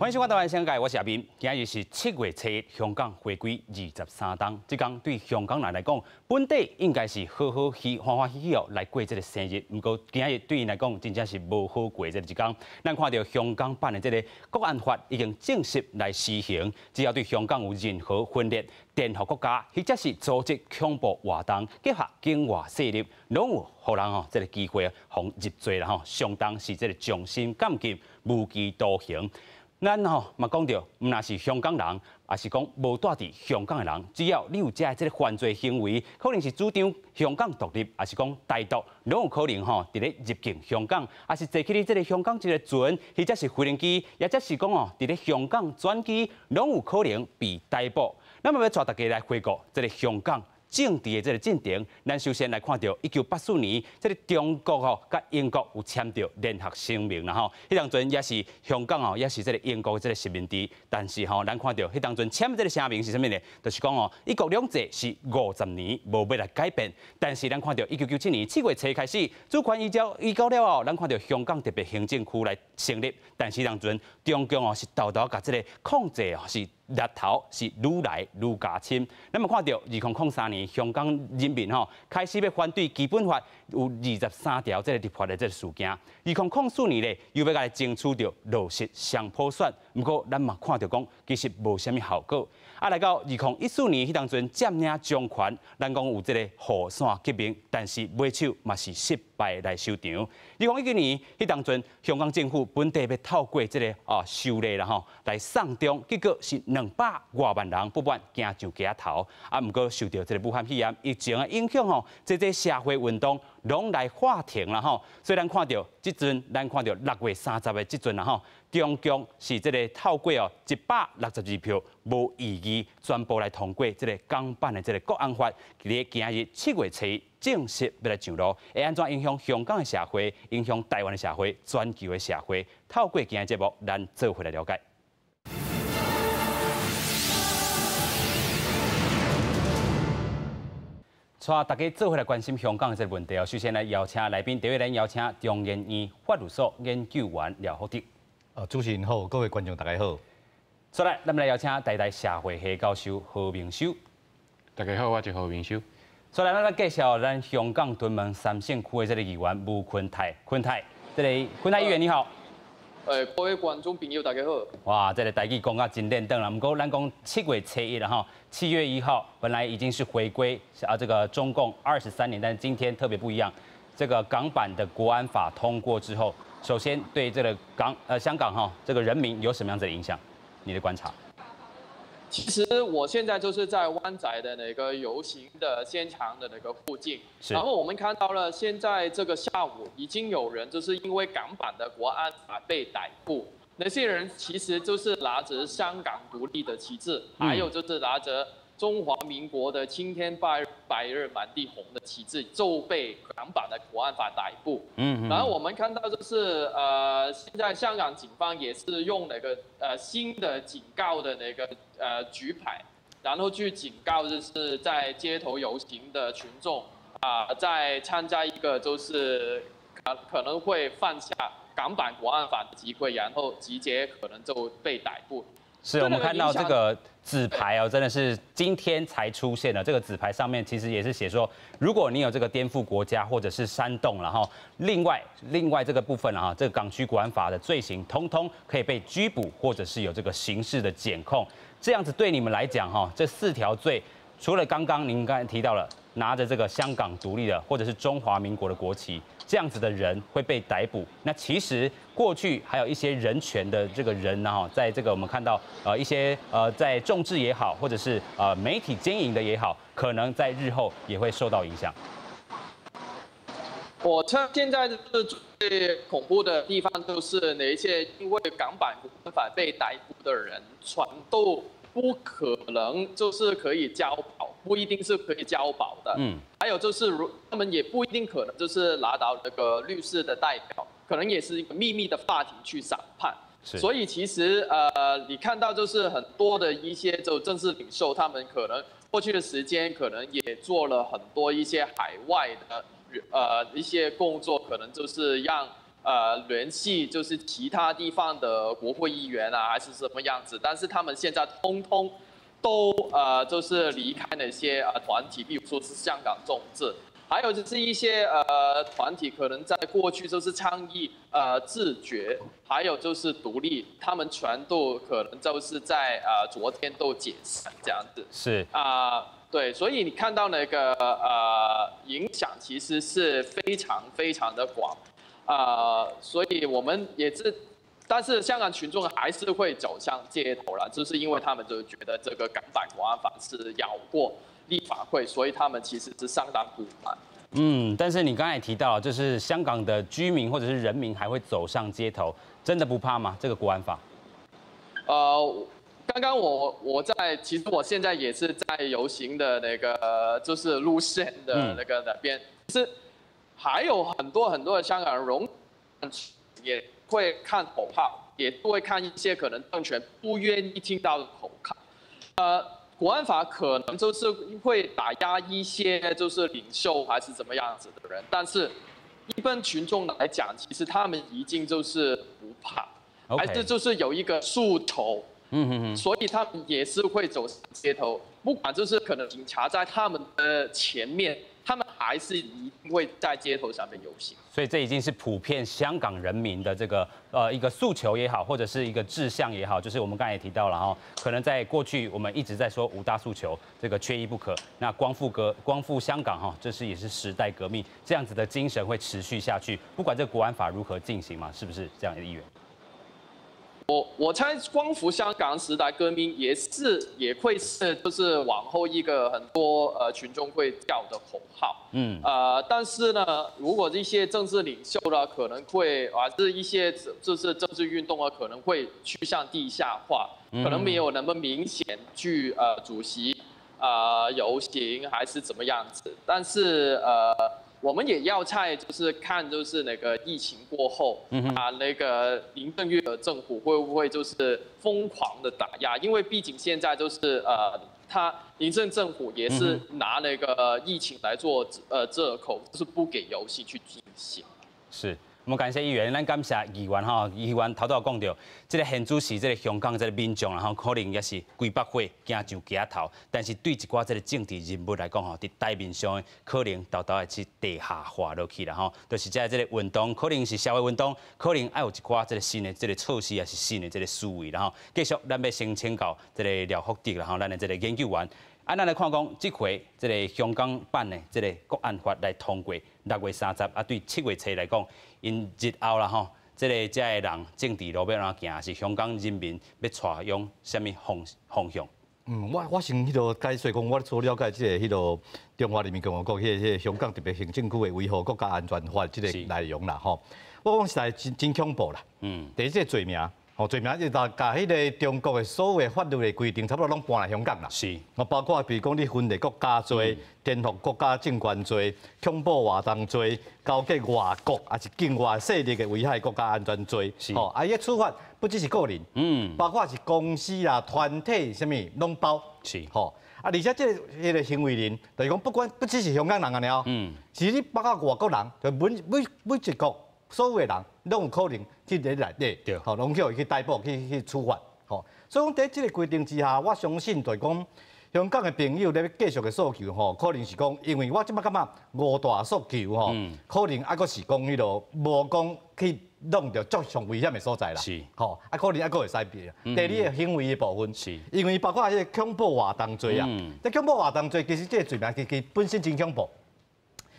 歡迎收看《台灣聲界》，我是阿斌。今日是7月7日，香港回歸23冬。這工對香港人來講，本底應該是好好喜歡歡喜喜哦來過這个生日。毋過今日對𪜶來講，真正是無好過這个一工。咱看著香港版的這个國安法已經正式來施行，只要對香港有任何分裂、顛覆國家，或者是組織恐怖活動、結合境外勢力，攏有予人吼這个機會予入罪啦吼，相當是這个終身監禁、無期徒刑。咱吼嘛講著，毋但是香港人，抑是講無蹛佇香港的人，只要你有這這个犯罪行為，可能是主張香港獨立，抑是講台獨，攏有可能吼佇咧入境香港，抑是坐去咧這个香港一个船，或者是飛行機，抑者是講哦佇咧香港轉機，攏有可能被逮捕。咱嘛欲帶大家來回顧這个香港政治的這个進程，咱首先來看著1984年，這个中國吼佮英國有簽著聯合聲明啦吼，彼當陣也是香港吼，也是這个英國的這个殖民地，但是吼，咱看著彼當陣簽這个聲明是啥物呢？就是講哦，一國兩制是50年無欲來改變，但是咱看著1997年7月7日開始，主權移交移交了後，咱看著香港特別行政區來成立，但是當陣中共哦是沓沓共這个控制哦是獵頭是愈來愈加深。咱嘛看著2003年香港人民吼開始欲反對基本法有23條這个立法的這个事件。2004年咧又欲來爭取著落實雙普選，毋過咱嘛看著講其實無啥物效果。啊，來到2014年彼當陣佔領中環，咱講有這个雨傘革命，但是尾手嘛是失敗來收場。2019年彼當陣香港政府本底欲透過這个啊修例啦吼來送中，結果是200外萬人不滿行上街頭，啊，毋過受著這个武漢肺炎疫情的影響吼，這個社會運動攏來喊停啦吼。所以咱看著這陣，咱看著6月30的這陣啦吼，中共是這个透過哦162票無異議，全部來通過這个港版的這个國安法，佇咧今日7月7日正式欲來上路，會按怎影響香港的社會，影響台灣的社會，全球的社會？透過今日節目，咱做伙來了解。帶大家做伙來關心香港的這个問題哦。首先來邀請來賓，第一位咱邀請中研院法律所研究員廖福德。主持人好，各位觀眾大家好。再來，咱們來邀請台大社會系教授何明修。大家好，我是何明修。再來，咱來介紹咱香港屯門三省區的這个議員吳坤泰。坤泰，這个坤泰議員你好。各位觀眾朋友大家好。哇，這个台語講甲真輪轉啦。毋過咱講7月7日啦吼，7月1號本來已經是回歸啊這個中共23年，但是今天特別不一樣，這個港版的國安法通過之後，首先對這個香港哈這個人民有什麼樣子的影響？你的觀察？其實我現在就是在灣仔的那個遊行的現場的那個附近，然後我們看到了，現在這個下午已經有人就是因為港版的國安法被逮捕，那些人其實就是拿着香港獨立的旗幟，還有就是拿着中華民國的青天白日滿地紅的旗幟，就被港版的國安法逮捕。然後我們看到就是現在香港警方也是用那個新的警告的那個舉牌，然後去警告就是在街頭遊行的群眾啊，在參加一個就是可能會犯下港版國安法的機會，然後直接可能就被逮捕。是我們看到這個紙牌哦，真的是今天才出現的。這個紙牌上面其實也是寫說，如果你有這個顛覆國家或者是煽動，然後另外這個部分啊，這個港區國安法的罪行，通通可以被拘捕，或者是有這個刑事的檢控。這樣子對你們來講哈，這四條罪，除了剛剛您剛才提到了拿着這個香港獨立的或者是中華民國的國旗，這樣子的人會被逮捕。那其實過去還有一些人權的這個人呢，哈，在這個我們看到一些在眾志也好，或者是媒體經營的也好，可能在日後也會受到影響。我趁現在是最恐怖的地方，就是那些因為港版國安法被逮捕的人，全都不可能就是可以交保，不一定是可以交保的。還有就是，如他們也不一定可能就是拿到那個律師的代表，可能也是一個秘密的法庭去審判。所以其實你看到就是很多的一些就政治領袖，他們可能過去的時間可能也做了很多一些海外的一些工作，可能就是讓聯繫就是其他地方的國會議員啊，還是什麼樣子？但是他們現在通通都就是離開那些團體，比如說是香港眾志，還有就是一些團體可能在過去就是倡議自決，還有就是獨立，他們全都可能就是在昨天都解散這樣子。啊，對，所以你看到那個影響其實是非常非常的廣。所以我們也是，但是香港群眾還是會走向街頭啦，就是因為他們就覺得這個港版國安法是繞過立法會，所以他們其實是相當不滿。嗯，但是你剛才提到，就是香港的居民或者是人民還會走上街頭，真的不怕嗎？這個國安法？剛剛我在，其實我現在也是在遊行的那個就是路線的那個那邊，是。還有很多很多的香港人也會看口號，也會看一些可能政權不願意聽到的口號。國安法可能就是會打壓一些就是領袖還是怎麼樣子的人，但是一般群眾來講，其實他們已經就是不怕，還是就是有一個訴求。所以他們也是會走上街頭，不管就是可能警察在他們的前面。他們還是一定會在街頭上面遊行。所以這已經是普遍香港人民的這個一個訴求也好，或者是一個志向也好，就是我們剛才也提到了哈，可能在過去我們一直在說五大訴求，這個缺一不可。那光復香港哈，這是也是時代革命這樣子的精神會持續下去，不管這個國安法如何進行嘛，是不是這樣的議員？我猜光復香港時代革命也會是就是往後一個很多群眾會叫的口號。但是呢，如果這些政治領袖呢，可能會還是一些就是政治運動啊，可能會趨向地下化，可能沒有那麼明顯去主席遊行還是怎麼樣子。但是我們也要猜，就是看就是那個疫情過後，啊，那個林鄭月娥政府會不會就是瘋狂的打壓？因為畢竟現在就是他林鄭政府也是拿那個疫情來做借口，就是不給遊行去進行。是。我們感謝議員，咱感謝議員吼，議員頭拄仔講著，這個現主時這個香港這個民眾啦吼，可能也是規百歲驚上街頭，但是對一寡這個政治人物來講吼，佇台面上可能沓沓會去地下化落去啦吼，就是這個運動可能是社會運動，可能愛有一寡這個新的這個措施，也是新的這個思維啦吼。繼續，咱欲先請教這個廖福德啦吼，咱的這個研究員。啊，咱來看講，這回這個香港版的這個國安法來通過6月30，啊，對7月初來講，𪜶日後啦吼，這個遮的人政治路欲按怎行，是香港人民欲帶用啥物方向？嗯，我先彼落解說講，我所了解這個彼落中華人民共和國彼個香港特別行政區的維護國家安全法這個內容啦吼，我講實在真真恐怖啦。第一這個罪名。哦，罪名就共彼個中國的所有法律的規定，差不多攏搬來香港啦。哦，包括比如講你分裂國家罪、顛覆國家政權罪、恐怖活動罪、勾結外國抑是境外勢力的危害國家安全罪。哦，啊，伊的處罰不只是個人，包括是公司啦、團體，啥物攏包。吼，啊，而且這個彼個行為人，就是講不管不只是香港人按呢哦，是你包括外國人，就每一國所有的人，攏有可能去佇內底，吼，攏予伊去逮捕、去處罰，吼。所以講，佇這個規定之下，我相信就是講，香港的朋友咧繼續的訴求，吼，可能是講，因為我這擺感覺五大訴求，吼，可能猶閣是講彼落無講去弄著足上危險的所在啦，吼，啊，可能猶閣會使變。第二个行為的部分，因為包括彼個恐怖活動罪啊，這恐怖活動罪其實這個罪名其實本身真恐怖。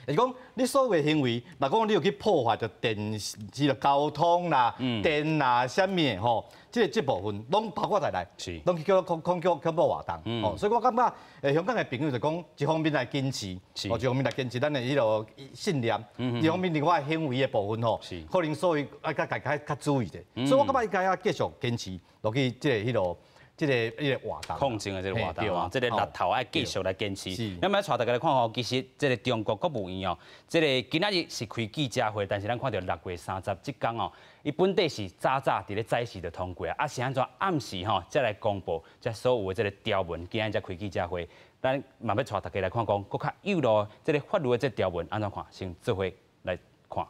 就是講，你所有的行為，若講你有去破壞著電這個交通啦、電啦、啥物的吼，這部分攏包括在內，攏去叫恐怖活動。吼，所以我感覺，香港的朋友就講，一方面來堅持，哦，一方面來堅持咱的彼個信念，一方面另外行為的部分吼，可能所以愛較家較較注意者。所以我感覺應該要繼續堅持落去，這個彼個。這個活動，抗爭的這個活動啊，這個力頭愛繼續來堅持。那麼帶大家來看吼，其實這個中國國務院哦，這個今仔日是開記者會，但是咱看著6月30這工哦，伊本底是早早佇咧早時就通過啊，啊是按怎暗時吼才來公布這所有的這個條文，今仔日才開記者會。咱嘛欲帶大家來看講，閣較幼路這個法律的這條文按怎看，先做伙來看。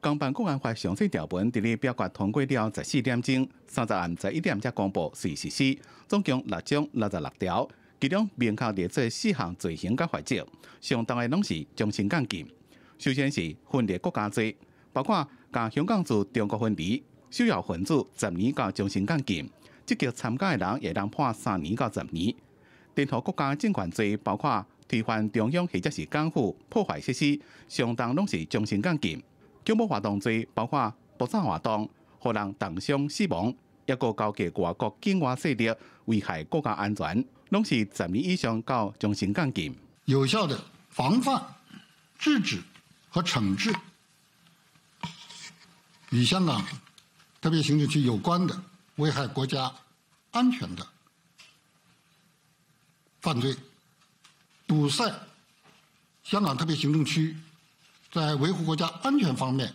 港版國安法詳細條文佇咧表決通過了14點鐘，30暗11點才公布遂實施，總共六章66條，其中明確列出四項罪行佮罰則，上重的攏是終身監禁。首先是分裂國家罪，包括共香港自中國分離，首要分子10年到終身監禁，積極參加的人會當判3年到10年。顛覆國家政權罪包括推翻中央或者是港府破壞設施，上重攏是終身監禁。恐怖活動罪包括爆炸活動，予人重傷死亡，抑閣勾結外國境外勢力危害國家安全，攏是十年以上到終身監禁。有效的防範、制止和懲治與香港特別行政區有關的危害國家安全的犯罪，堵塞香港特別行政區在維護國家安全方面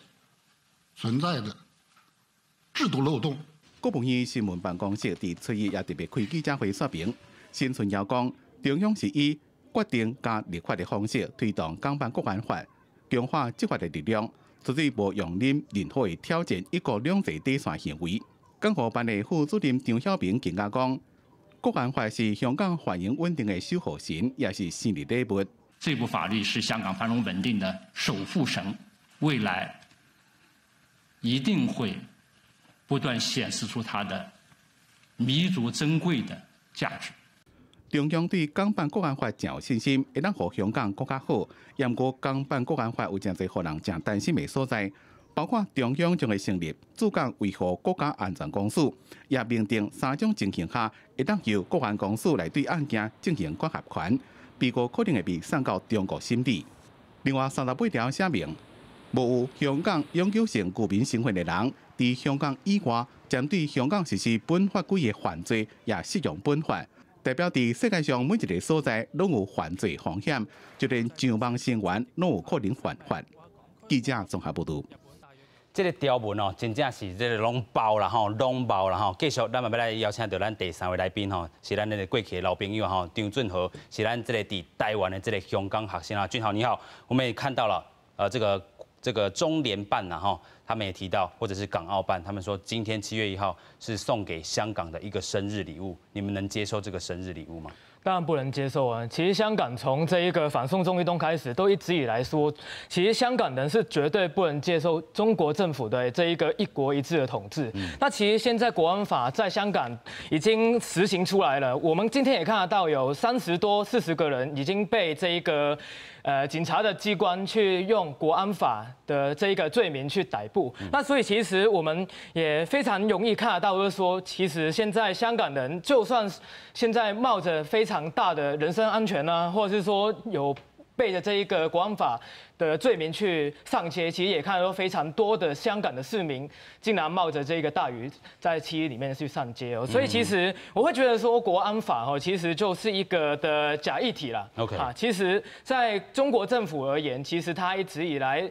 存在的制度漏洞。國務院新聞辦公室佇初一也特別開記者會說明，沈春耀講，中央是以決定佮立法的方式推動港版國安法，強化執法的力量，絕對無容忍任何的挑戰一國兩制底線行為。港澳辦的副主任張曉明更加講，國安法是香港繁榮穩定的守護神，也是生日禮物。這部法律是香港繁榮穩定的守護神，未來一定會不斷顯示出它的彌足珍貴的價值。中央對港版國安法誠有信心，會當予香港閣較好。毋過港版國安法有誠濟予人誠擔心的所在，包括中央將會成立駐港維護國家安全公署，也明定三種情形下會當由國安公署來對案件進行管轄權。被告可能會被送到中國審理。另外，38條寫明，無有香港永久性居民身份的人，佇香港以外，針對香港實施本法規的犯罪，也適用本法。代表佇世界上每一个所在攏有犯罪風險，就連上網成員攏有可能犯法。記者綜合報導。這个條文哦，真正是這个攏爆啦吼，攏爆啦吼。繼續，咱嘛欲來邀請著咱第三位來賓吼，是咱那个過去的老朋友吼，張俊豪，是咱這个佇台灣的這个香港學生啊。俊豪你好，我們也看到了，這個中聯辦呐吼，他們也提到，或者是港澳辦，他們說今天7月1號是送給香港的一個生日禮物，你們能接受這個生日禮物嗎？當然不能接受啊！其實香港從這一個反送中運動開始，都一直以來說，其實香港人是絕對不能接受中國政府的這一個一國一制的統治。那其實現在國安法在香港已經實行出來了，我們今天也看得到有30多、40個人已經被這一個警察的機關去用國安法的這一個罪名去逮捕。那所以其實我們也非常容易看得到，就是說，其實現在香港人就算現在冒着非常大的人身安全呢，或者是說有背着這一個國安法的罪名去上街，其實也看到非常多的香港的市民竟然冒着這個大雨在七一裡面去上街哦。所以其實我會覺得說國安法哦，其實就是一個的假議題啦。 啊，其實在中國政府而言，其實他一直以來，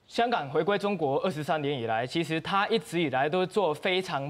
香港回歸中國23年以來，其實他一直以來都做非常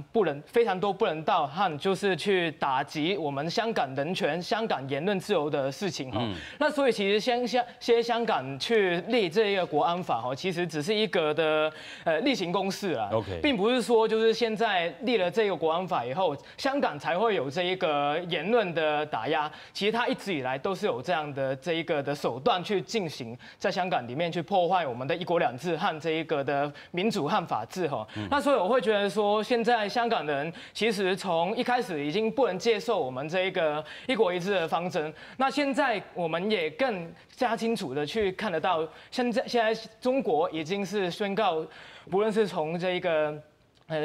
多不人道和就是去打擊我們香港人權、香港言論自由的事情哈。那所以其實香港去立這一個國安法哈，其實只是一個的例行公事啊。 並不是說就是現在立了這個國安法以後，香港才會有這一個言論的打壓。其實他一直以來都是有這樣的這一個的手段去進行，在香港裡面去破壞我們的一國兩制和這一個的民主和法治哈。那所以我會覺得說，現在香港人其實從一開始已經不能接受我們這一個一國一制的方針。那現在我們也更加清楚的去看得到，現在中國已經是宣告，不論是從這一個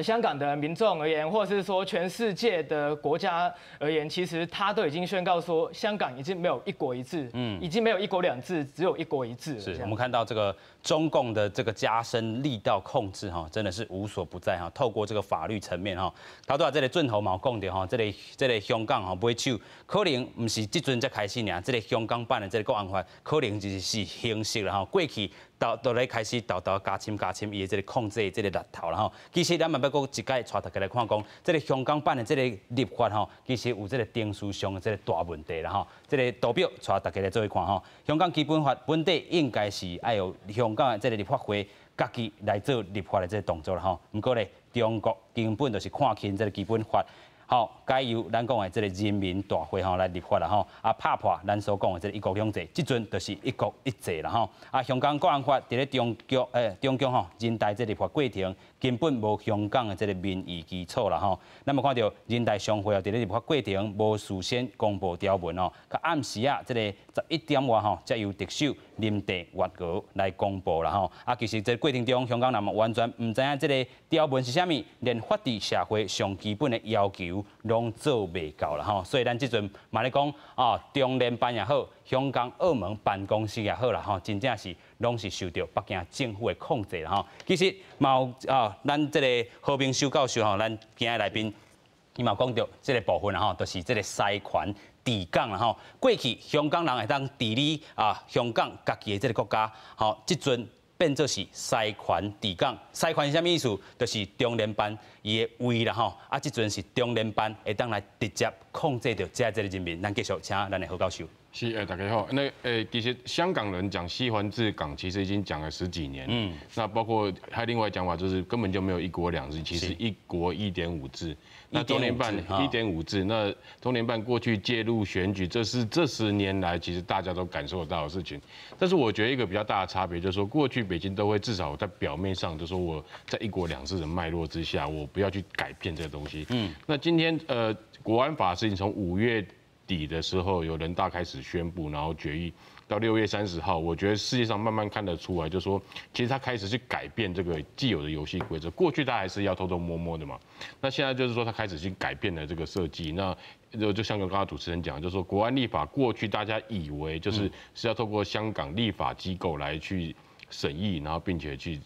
香港的民眾而言，或者是說全世界的國家而言，其實他都已經宣告說，香港已經沒有一國一制，已經沒有一國兩制，只有一國一制。是我們看到這個中共的這個加深力道控制哈，真的是無所不在哈。透過這個法律層面哈，頭拄仔這个俊豪嘛有講著吼，這个香港吼買手可能毋是這陣才開始爾，這个香港版的這个國安法可能就是形式啦吼，過去都咧開始沓沓加深加深伊的這个控制的這个力頭啦吼。其實咱嘛欲閣一擺帶大家來看講，這个香港版的這个立法吼，其實有這个程序上的這个大問題啦吼。這个圖表帶大家來做伙看吼。香港基本法本底應該是愛由香港的這个立法會家己來做立法的這個動作啦吼。毋過咧，中國根本就是看輕這個基本法。吼，改由咱講的這個人民大會吼來立法啦吼，啊拍破咱所講的這個一國兩制，這陣就是一國一制啦吼。啊，香港國安法佇咧中共中共吼人大這立法過程根本無香港的這個民意基礎啦吼。咱嘛看著人大常會哦，佇咧立法過程無事先公布條文哦，佮暗時啊這個11點外吼，才由特首林鄭月娥來公布啦吼。啊，其實這個過程中，香港人嘛完全毋知影這個條文是啥物，連法治社會上基本的要求攏做袂到啦吼。所以咱這陣嘛咧講啊，中聯辦也好，香港澳門辦公室也好啦吼，真正是攏是受著北京政府的控制啦吼。其實嘛有啊，咱這個何明修教授吼，咱今日來賓，伊嘛講著這個部分啦吼，就是這個西權治港啦吼。過去香港人會當治理啊，香港家己的這個國家，吼，這陣變做是西權治港。西權是啥物意思？就是中聯辦伊的位啦吼。啊，這陣是中聯辦會當來直接控制著遮這個人民。咱繼續請咱的何教授。是，大家好。那其實香港人講西環治港，其實已經講了十幾年。那包括還有另外講法，就是根本就沒有一國兩制，其實一國一點五制。那中聯辦一點五制，那中聯辦過去介入選舉，這是這10年來其實大家都感受到的事情。但是我覺得一個比較大的差別，就是說過去北京都會至少在表面上就說我在一國兩制的脈絡之下，我不要去改變這個東西。那今天國安法事情從5月底的時候，由人大開始宣布，然後決議到6月30號，我覺得世界上慢慢看得出來，就是說，其實他開始去改變這個既有的遊戲規則。過去他還是要偷偷摸摸的嘛，那現在就是說他開始去改變了這個設計。那就像剛剛主持人講，就是說國安立法過去大家以為就是是要透過香港立法機構來去審議，然後並且去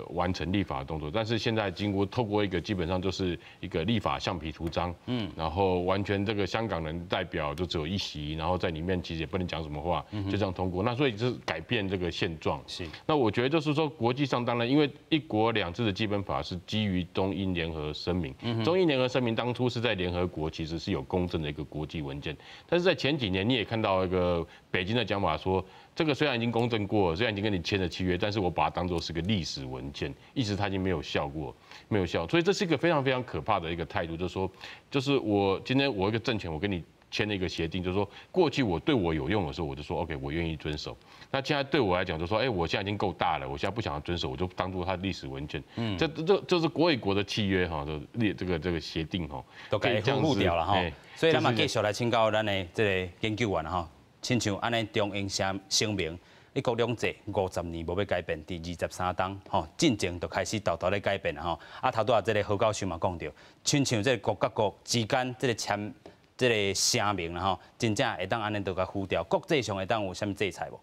完成立法的動作，但是現在經過透過一個基本上就是一個立法橡皮圖章，然後完全這個香港人代表就只有一席，然後在裡面其實也不能講什麼話，就這樣通過。那所以就是改變這個現狀。那我覺得就是說國際上當然，因為一國兩制的基本法是基於中英聯合聲明，中英聯合聲明當初是在聯合國其實是有公證的一個國際文件，但是在前幾年你也看到一個北京的講法說，這個雖然已經公證過了，雖然已經跟你簽了契約，但是我把它當做是個歷史文件，意思它已經沒有效過，沒有效，所以這是一個非常非常可怕的一個態度，就是說，就是我今天我一個政權，我跟你簽了一個協定，就是說過去我對我有用的時候，我就說 OK，我願意遵守。那現在對我來講，就說，哎，我現在已經夠大了，我現在不想要遵守，我就當做它歷史文件。這是國與國的契約哈，就列這個協定哈，都給恢復掉了哈。所以咱嘛繼續來請教咱的這個研究員哈。親像按呢中英聲明，一國兩制50年無欲改變，佇23冬吼，進前就開始沓沓咧改變吼。啊，頭拄仔這個何教授嘛講著，親像這個國佮國之間這個簽這個聲明啦吼，真正會當按呢就共敷掉，國際上會當有啥物制裁無？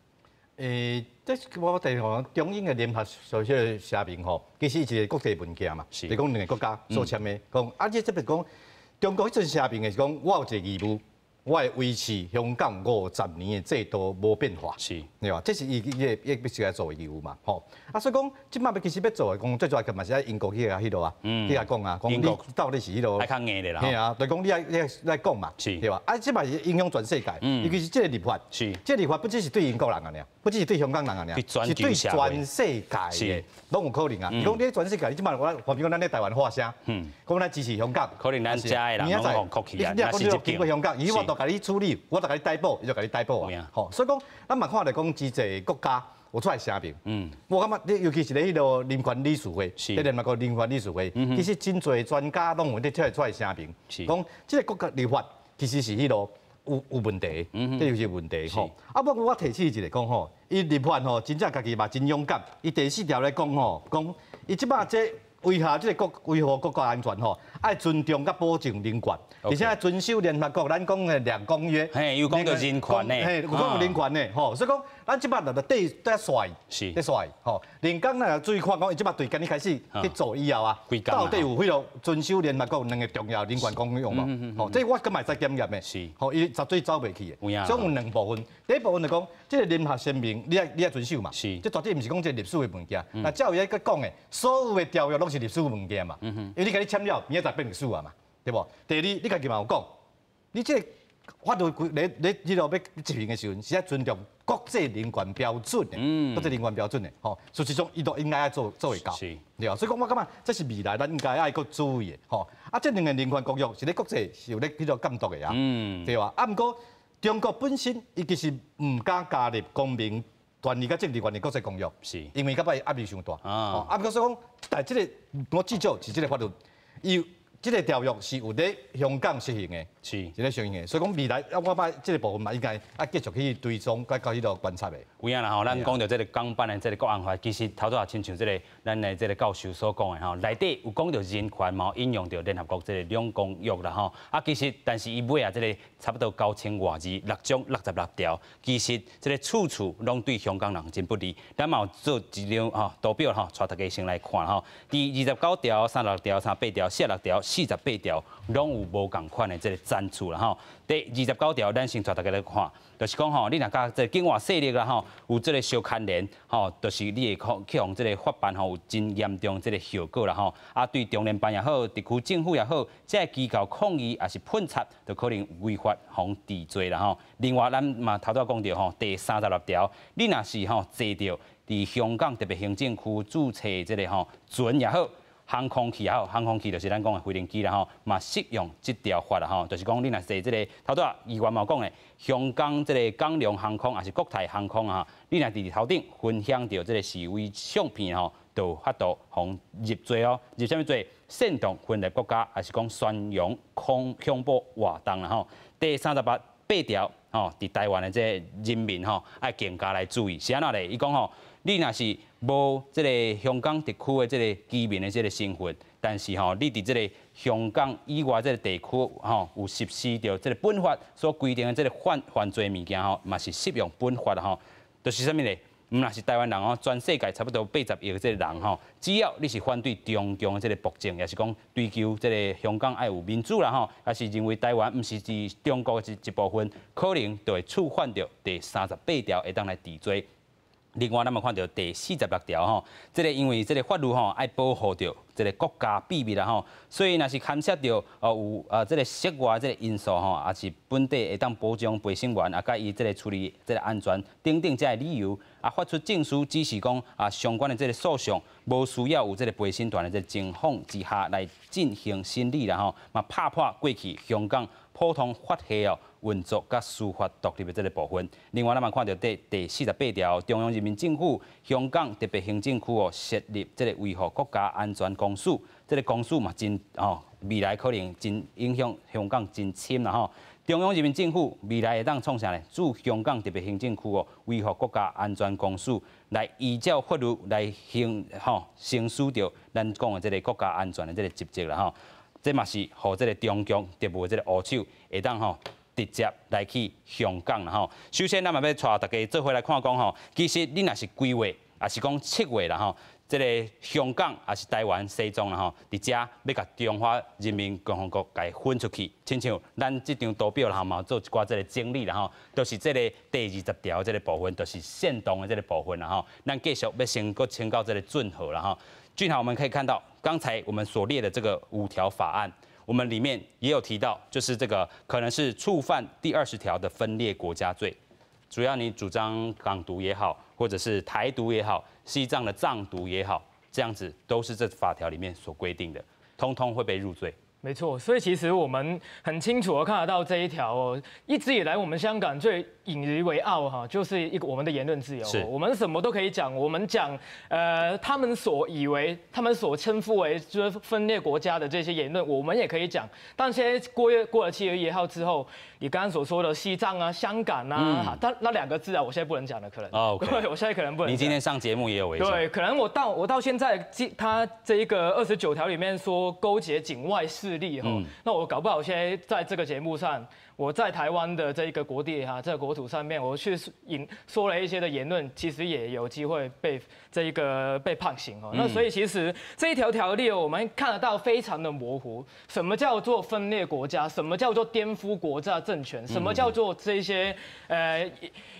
這我提吼，中英的聯合所寫的聲明吼，其實是一個國際文件嘛，是講兩個國家所簽的。講啊，這這邊講中國彼陣聲明的是講，我有一個義務。我會維持香港五十年的制度無變化，對吧？這是伊伊伊必須來做的義務嘛，吼。啊，所以講，這擺欲其實欲做的，講最主要嘛是愛英國去共彼落啊，去共講啊，講你到底是彼落，愛較硬的啦。嘿啊，就講你愛你愛來講嘛，對吧？啊，這擺是影響全世界，尤其是這個立法，這個立法不只是對英國人爾，不只是對香港人爾，是對全世界的，攏有可能啊。伊講你全世界，你這擺我比如講咱咧台灣發聲，講咱支持香港，可能咱遮的人攏予扣去啊，你若講你經過香港，伊我就共你處理，我就共你逮捕，伊就共你逮捕啊。吼，所以講，咱嘛看著講真濟國家有出來聲明。我感覺你尤其是咧彼個人權理事會，咧聯合國人權理事會，其實真濟專家攏有咧出來聲明，講這個國家立法其實是彼個有問題，這就是問題吼。啊，不過我提醒一下講吼，伊立法吼，真正家己嘛真勇敢。伊第四條咧講吼，講伊這擺這維護這個國維護國家安全吼，愛尊重佮保障人權，而且愛遵守聯合國咱講的兩公約。嘿，有講著人權呢。嘿，有講人權呢，吼，所以講咱這擺就對對帥，對帥吼。連講咱注意看講，伊這擺對今年開始去做以後啊，到底有彼個遵守聯合國兩個重要人權公約無？吼，這我閣嘛會使檢驗的。吼，伊絕對走袂去的。所以有兩部分，第一部分就講，這個聯合聲明你愛你愛遵守嘛。這絕對毋是講這歷史的物件。那照伊閣講的，所有的條約攏是歷史物件嘛。因為你共你簽了，明仔載變歷史啊嘛，對無？第二，你家己嘛有講，你這個法律規咧咧，彼個欲執行的時陣，是愛尊重國際人權標準的，國際人權標準的，吼。事實上，伊都應該愛做做會到，對啊。所以講，我感覺這是未來咱應該愛閣注意的，吼。啊，這兩个人權公約是咧國際是有咧彼個監督的啊，對吧？啊，毋過中國本身伊其實毋敢加入公民權利佮政治權利國際公約，因為感覺壓力傷大，啊，毋過所以講，但這个我至少是這个法律，伊。這个條約是有咧香港實行的，是咧實行的，所以講未來我感覺這个部分嘛，應該愛繼續去追蹤，佮佮彼个觀察的。有影啦吼，咱講著這个港版的這个國安法，其實頭拄仔親像這个咱的這个教授所講的吼，內底有講著人權嘛，引用著聯合國這个兩公約啦吼。啊，其實但是伊尾仔這个差不多9000外字，六章66條，其實這个處處攏對香港人真不利。咱嘛有做一張吼圖表吼，帶大家先來看吼。第29條、36條、38條、46條、48條，攏有無仝款的這个層次啦吼。第二十九條，咱先帶大家來看，就是講吼，你若佮這个境外勢力啦吼，有這个相牽連吼，就是你會去予這个法辦吼有真嚴重這个後果啦吼。啊，對中聯辦也好，特區政府也好，這个機構抗議抑是噴漆，就可能違法予治罪啦吼。另外，咱嘛頭拄仔講著吼，第三十六條，你若是吼坐著佇香港特別行政區註冊這个吼船也好，航空器也好，航空器就是咱講的飛行機啦吼，嘛適用這條法啦吼，就是講你若坐這个頭拄仔議員嘛講的，香港這个港龍航空抑是國泰航空啊，你若佇頭頂分享著這个示威相片吼，就有法度予入罪哦，入啥物罪？煽動分裂國家，抑是講宣揚恐恐怖活動啦吼。第三十八條吼，佇台灣的這个人民吼，愛更加來注意，是按怎咧？伊講吼，你若是無這个香港特區的這个居民的這个身份，但是吼，你佇這个香港以外這个地區吼，有實施著這个本法所規定的這个犯犯罪物件吼，嘛是適用本法吼，就是啥物咧？毋但是台灣人哦，全世界差不多80億這个人吼，只要你是反對中共的這个暴政，抑是講追求這个香港愛有民主啦吼，抑是認為台灣毋是佇中國的一部分，可能就會觸犯著第三十八條，會當來治罪。另外，咱嘛看著第46條吼，這个因為這个法律吼愛保護著這个國家秘密啦吼，所以若是牽涉著有這个涉外這个因素吼，抑是本地會當保障陪審員啊，佮伊這个處理這个安全等等這个理由啊，發出證書，指示講啊相關的這个訴訟無需要有這个陪審團的這个情況之下來進行審理啦吼，嘛拍破過去香港普通法系哦運作佮司法獨立的這个部分。另外，咱嘛看著第第四十八條，中央人民政府香港特別行政區哦設立這个維護國家安全公署，這个公署嘛真哦未來可能真影響香港真深啦吼。中央人民政府未來會當創啥呢？駐香港特別行政區哦維護國家安全公署來依照法律來行吼行使著咱講的這个國家安全的這个職責啦吼。這嘛是予這个中共特務的這个烏手會當吼直接來去香港啦吼。首先，咱嘛欲帶大家做伙來看講吼，其實你若是規劃，抑是講策劃啦吼，這个香港抑是台灣西藏啦吼，佇遮欲共中華人民共和國共分出去，親像咱這張圖表啦吼，嘛做一寡這个整理啦吼，就是這个第二十條這个部分，就是煽動的這个部分啦吼。咱繼續欲先閣請教這个俊豪啦吼。俊豪，我們可以看到剛才我們所列的這個五條法案，我們裡面也有提到，就是這個可能是觸犯第二十條的分裂國家罪。主要你主張港獨也好，或者是台獨也好，西藏的藏獨也好，這樣子都是這法條裡面所規定的，通通會被入罪。沒錯，所以其實我們很清楚的看得到這一條哦，一直以來我們香港最引以為傲哈，就是一個我們的言論自由，我們什麼都可以講，我們講他們所以為、他們所稱呼為就是分裂國家的這些言論，我們也可以講。但現在過了7月1號之後，你剛剛所說的西藏啊、香港啊，但那兩個字啊，我現在不能講了，可能。哦，對，我現在可能不能。你今天上節目也有危險。對，可能我到現在，他這一個29條裡面說勾結境外勢力哈，那我搞不好現在在這個節目上，我在台灣的這一個國地哈，這個國土上面，我去引說了一些的言論，其實也有機會被這一個被判刑哦。那所以其實這一條條例我們看得到非常的模糊，什麼叫做分裂國家？什麼叫做顛覆國家政權？什麼叫做這些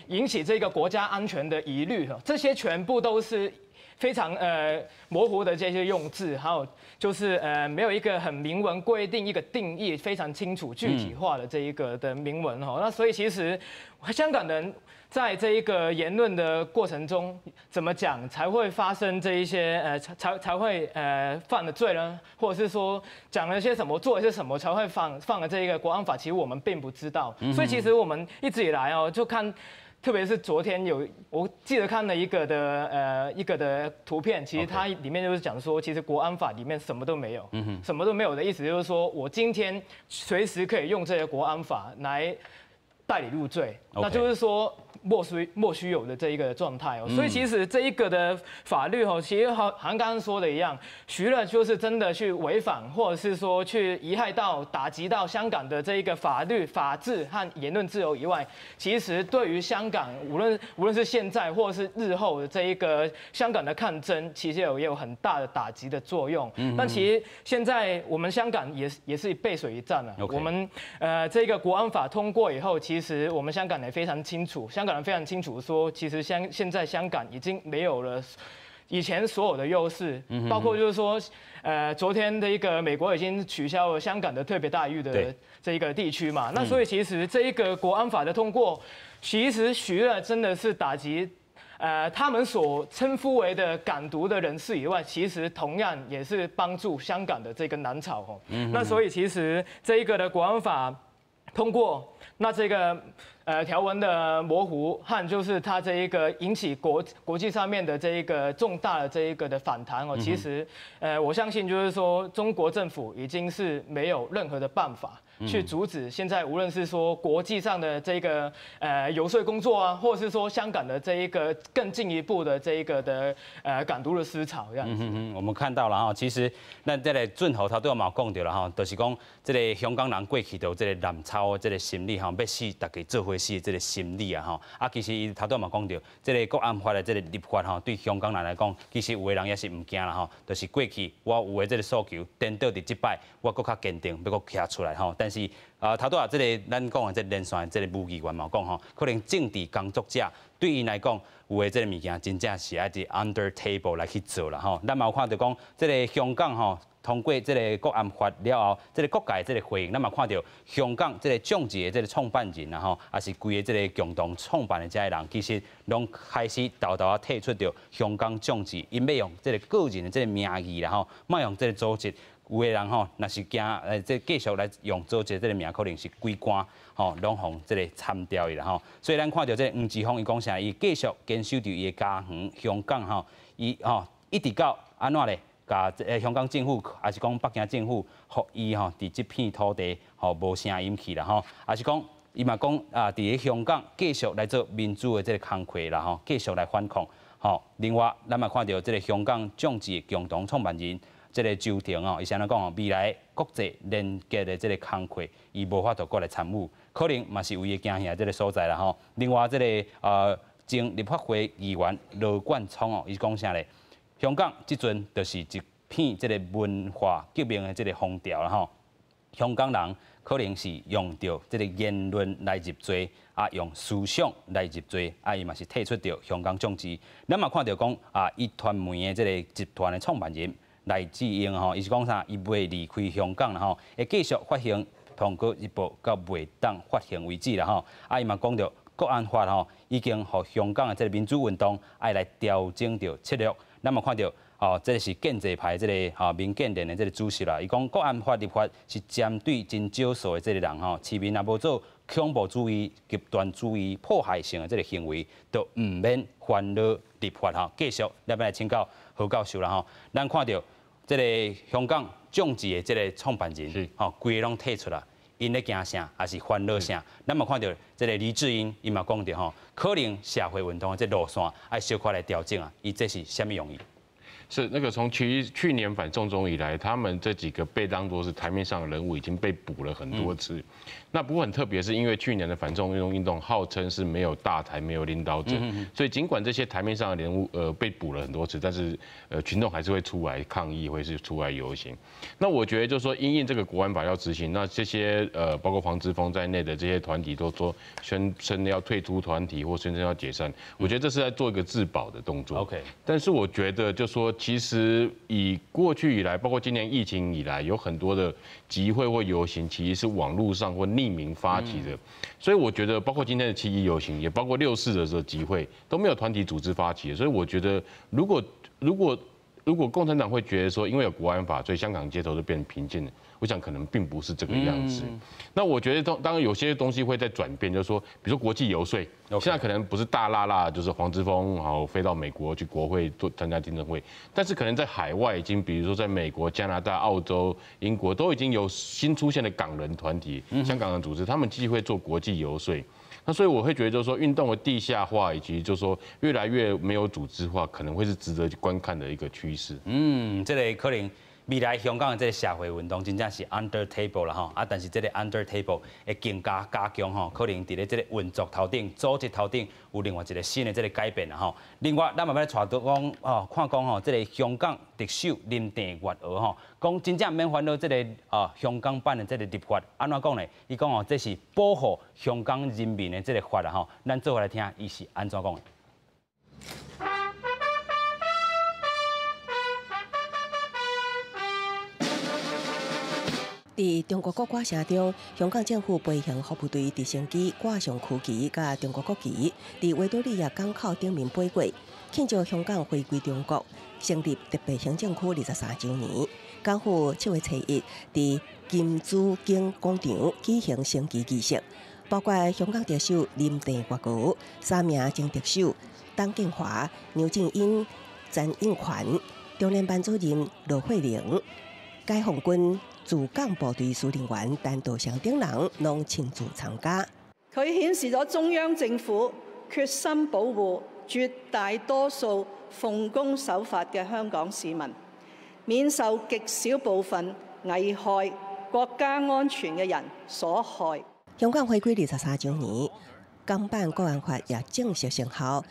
引起這個國家安全的疑慮？哈，這些全部都是。非常模糊的這些用字，還有就是沒有一個很明文規定一個定義非常清楚具體化的這一個的明文哈。那所以其實香港人在這一個言論的過程中，怎麼講才會發生這一些才會犯了罪呢？或者是說講了些什麼，做了些什麼才會犯了這一個國安法？其實我們並不知道。所以其實我們一直以來哦，就看，特別是昨天有，我記得看了一個的圖片，其實它裡面就是講說，其實國安法裡面什麼都沒有，什麼都沒有的意思就是說我今天隨時可以用這個國安法來帶你入罪，那就是說莫須有的這一個狀態哦。所以其實這一個的法律哦，其實好像剛剛說的一樣，除了就是真的去違反，或者是說去貽害到、打擊到香港的這一個法律、法治和言論自由以外，其實對於香港無論是現在或者是日後的這一個香港的抗爭，其實也有很大的打擊的作用。但其實現在我們香港也是背水一戰了。我們這個國安法通過以後，其實我們香港也非常清楚，香港人非常清楚說，其實現在香港已經沒有了以前所有的優勢，包括就是說，昨天的一個美國已經取消了香港的特別待遇的這一個地區嘛，那所以其實這一個國安法的通過，其實除了真的是打擊他們所稱呼為的港獨的人士以外，其實同樣也是幫助香港的這個攬炒哦。那所以其實這一個的國安法通過，那這個條文的模糊和就是它這一個引起國際上面的這一個重大的這一個的反彈哦，其實我相信就是說中國政府已經是沒有任何的辦法去阻止現在無論是說國際上的這個遊說工作啊，或者是說香港的這一個更進一步的這一個的港獨的思潮這樣子。嗯，我們看到了哈，其實咱這個俊豪頭拄仔嘛有講著啦吼，就是講這個香港人過去就有這個攬炒這個心理吼，欲死逐家做伙死的這個心理啊吼。啊，其實伊頭拄仔嘛講著，這個國安法的這個立法吼，對香港人來講，其實有的人也是毋驚啦吼，就是過去我有的這個訴求，顛倒佇這擺，我閣較堅定，欲閣徛出來吼。但是啊，頭拄仔這個咱講的這個連線的這個吳議員嘛講吼，可能政治工作者對𪜶來講，有的這個物件真正是愛佇 under table 來去做啦吼。咱嘛有看著講，這個香港吼通過這個國安法了後，這個各界這個回應，咱嘛看著香港這個眾志的這個創辦人啦吼，也是規个這個共同創辦的這个人，其實攏開始沓沓仔退出著香港眾志，𪜶欲用這個個人的這個名義啦吼，莫用這個組織。有的人吼，若是驚這繼續來用組織這個名，可能是規關吼，攏予這個參掉去啦吼。所以咱看著這個黃之鋒，伊講啥？伊繼續堅守佇伊的家園香港吼，伊吼一直到按怎咧？共這个香港政府，抑是講北京政府，予伊吼佇這片土地吼無聲音去啦吼，抑是講伊嘛講啊，佇咧香港繼續來做民主的這個工課啦吼，繼續來反抗吼。另外，咱嘛看著這個香港眾志共同創辦人這個周庭哦，伊是按怎講哦？未來國際連結的這個工課，伊無法度閣來參與，可能嘛是為伊驚嚇這個所在啦吼。另外，這個前立法會議員羅冠聰哦，伊講啥咧？香港這陣就是一片這個文化革命的這個風潮啦吼。香港人可能是用著這個言論來入罪，啊，用思想來入罪，啊，伊嘛是退出著香港眾志。咱嘛看著講啊，壹傳媒的這個集團的創辦人黎智英吼，伊是講啥？伊袂離開香港啦吼，會繼續發行《蘋果日報》到袂當發行為止啦吼。啊，伊嘛講著國安法吼，已經予香港的這個民主運動愛來調整著策略。咱嘛看著哦，這個是建制派這個吼民建聯的這個主席啦，伊講國安法立法是針對真少數的這個人吼，市民若無做恐怖主義、極端主義、破壞性的這個行為，就毋免煩惱立法吼。繼續，咱欲來請教何教授啦吼，咱看著這個香港眾志的這個創辦人，吼，規个攏退出啦。𪜶咧驚啥，抑是煩惱啥？咱嘛看著這個黎智英，伊嘛講著吼，可能社會運動的這路線愛小可來調整啊。伊這是啥物用意？是那个从去年反送中以来，他们这几个被当作是台面上的人物已经被捕了很多次。那不过很特别，是因为去年的反送中运动号称是没有大台、没有领导者，所以尽管这些台面上的人物被捕了很多次，但是群众还是会出来抗议，会是出来游行。那我觉得就是说，因应这个国安法要执行，那这些包括黄之锋在内的这些团体都说宣称要退出团体或宣称要解散，我觉得这是在做一个自保的动作。 OK，但是我觉得就说，其实以过去以来，包括今年疫情以来，有很多的集会或游行，其实是网络上或匿名发起的，所以我觉得，包括今天的七一游行，也包括6·4的时候集会，都没有团体组织发起的。所以我觉得，如果共产党会觉得说，因为有国安法，所以香港街头就变平静了，我想可能并不是这个样子。那我觉得当然有些东西会在转变，就是说，比如说国际游说，现在可能不是大剌剌，就是黄之锋然后飞到美国去国会做参加听证会，但是可能在海外已经，比如说在美国、加拿大、澳洲、英国都已经有新出现的港人团体、香港人组织，他们继续会做国际游说。那所以我会觉得，就是说运动的地下化，以及就是说越来越没有组织化，可能会是值得观看的一个趋势。嗯，这个可能未来香港的这个社會運動真正是 under table 啦吼，啊，但是這個 under table 會更加加強吼，可能佇咧這個運作頭頂、組織頭頂有另外一個新的這個改變啦吼。另外，咱嘛欲來帶到講哦，看講吼，這個香港特首林鄭月娥吼，講真正毋免煩惱這個啊香港版的這個立法，按怎講呢？伊講哦，這是保護香港人民的這個法啦吼。咱做伙來聽，伊是按怎講的？佇中國國歌聲中，香港政府飛行服務隊直升機掛上區旗佮中國國旗，佇維多利亞港口頂面飛過，慶祝香港回歸中國，成立特別行政區23週年。港府7月初1佇金紫荊廣場舉行升旗儀式，包括香港特首林鄭月娥、三名前特首董建華、梁振英、曾蔭權、中聯辦主任駱惠寧、解放軍駐港部隊司令員陳道成等人，攏親自參加。佢顯示咗中央政府決心保護絕大多數奉公守法嘅香港市民，免受極少部分危害國家安全嘅人所害。香港回歸23週年，港版國安法也正式生效。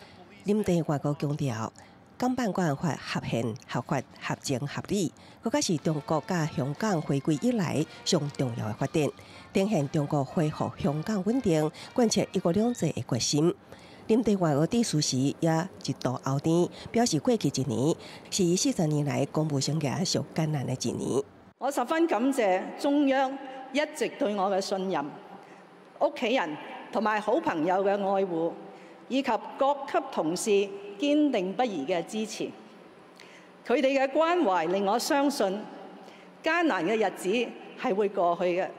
林鄭月娥強調，港版國安法合憲、合法、合情、合理，閣較是中國佮香港回歸以來上重要的發展，展現中國恢復香港穩定、貫徹一國兩制的決心。林鄭月娥致辭時也一度喉甜，表示過去一年是伊40年來公務生涯上艱難的一年。我十分感謝中央一直對我嘅信任、屋企人同埋好朋友嘅愛護，以及各級同事堅定不移嘅支持。佢哋嘅關懷令我相信艱難嘅日子係會過去嘅。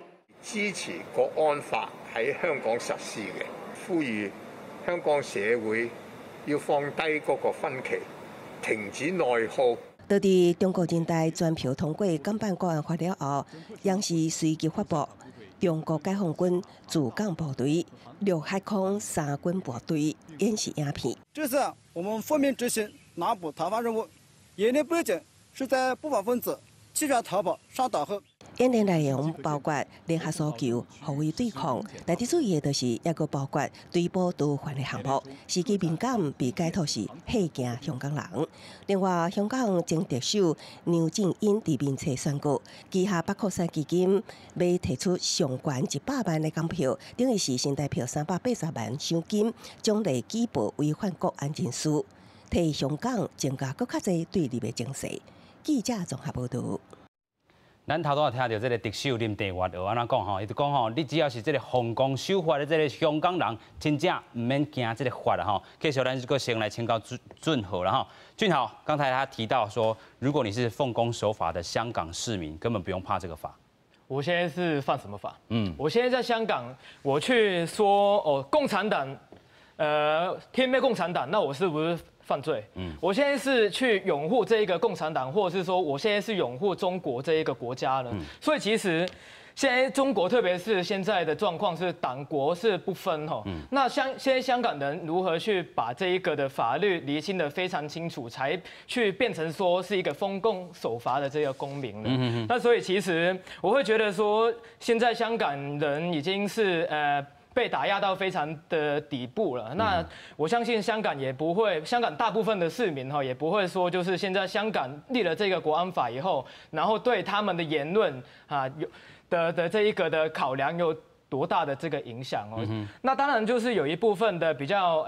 支持國安法喺香港實施嘅，呼籲香港社會要放低嗰個分歧，停止內耗。到佇中國人大全票通過港版國安法了後，央視隨即發布中國解放軍駐港部隊陸海空三軍部隊演示影片。這次我們奉命執行南捕逃犯任務，演練背景是在不法分子棄船逃跑上島後。演練內容包括聯合搜救、護衛對抗，但最主要的就是抑閣包括追捕逃犯的項目。時機敏感被解讀是嚇驚香港人。另外，香港前特首梁振英佇面冊宣告，旗下百擴散基金欲提出上懸100萬的港票，等於是新台票380萬賞金，獎勵舉報違反國安人士，替香港增加閣較濟對立的情勢。記者綜合報導。咱頭拄仔聽著這個特首林鄭月娥按怎講吼，伊就講吼，你只要是這個奉公守法的這個香港人，真正毋免驚這個法啦吼。繼續，咱這個先來請教俊豪啦吼。俊豪，剛才他提到說，如果你是奉公守法的香港市民，根本不用怕這個法。我現在是犯什麼法？我現在在香港，我去說哦，共產黨，天滅共產黨，那我是不是犯罪？我現在是去擁護這一個共產黨，或者是說我現在是擁護中國這一個國家呢？所以其實现在中国特别是现在的状况是党国是不分吼。那现在香港人如何去把这一个的法律厘清的非常清楚，才去变成说是一个奉公守法的这个公民呢？那所以其实我会觉得说，现在香港人已经是被打压到非常的底部了。那我相信香港也不会，香港大部分的市民哈也不会说，就是现在香港立了这个国安法以后，然后对他们的言论啊有的这一个的考量有多大的这个影响哦？那当然就是有一部分的比较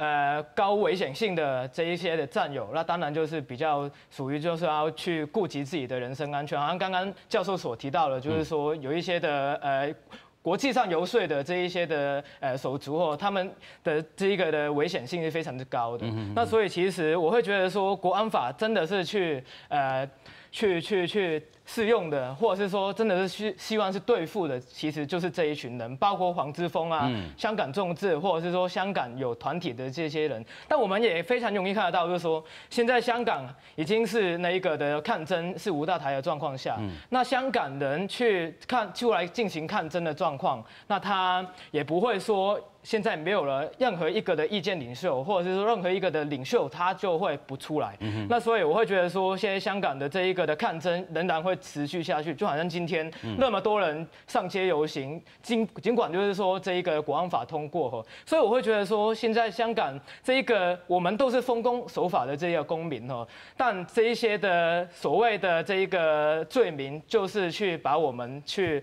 高危险性的这一些的战友，那当然就是比较属于就是要去顾及自己的人身安全。好像刚刚教授所提到的，就是说有一些的国际上游说的这一些的手足哦，他们的这一个的危险性是非常之高的。那所以其实我会觉得说，国安法真的是去适用的，或者是说真的是希望是对付的，其实就是这一群人，包括黃之鋒啊、香港眾志，或者是说香港有團體的這些人。但我們也非常容易看得到，就是說現在香港已經是那一個的抗爭是無大台的狀況下，那香港人去看出來進行抗爭的狀況，那他也不會說現在沒有了任何一個的意見領袖，或者是說任何一個的領袖，他就會不出來。那所以我會覺得說，現在香港的這一個的抗爭仍然會持續下去，就好像今天那麼多人上街遊行，儘管就是說這一個國安法通過，所以我會覺得說，現在香港這一個我們都是奉公守法的這個公民哦，但這一些的所謂的這一個罪名，就是去把我們去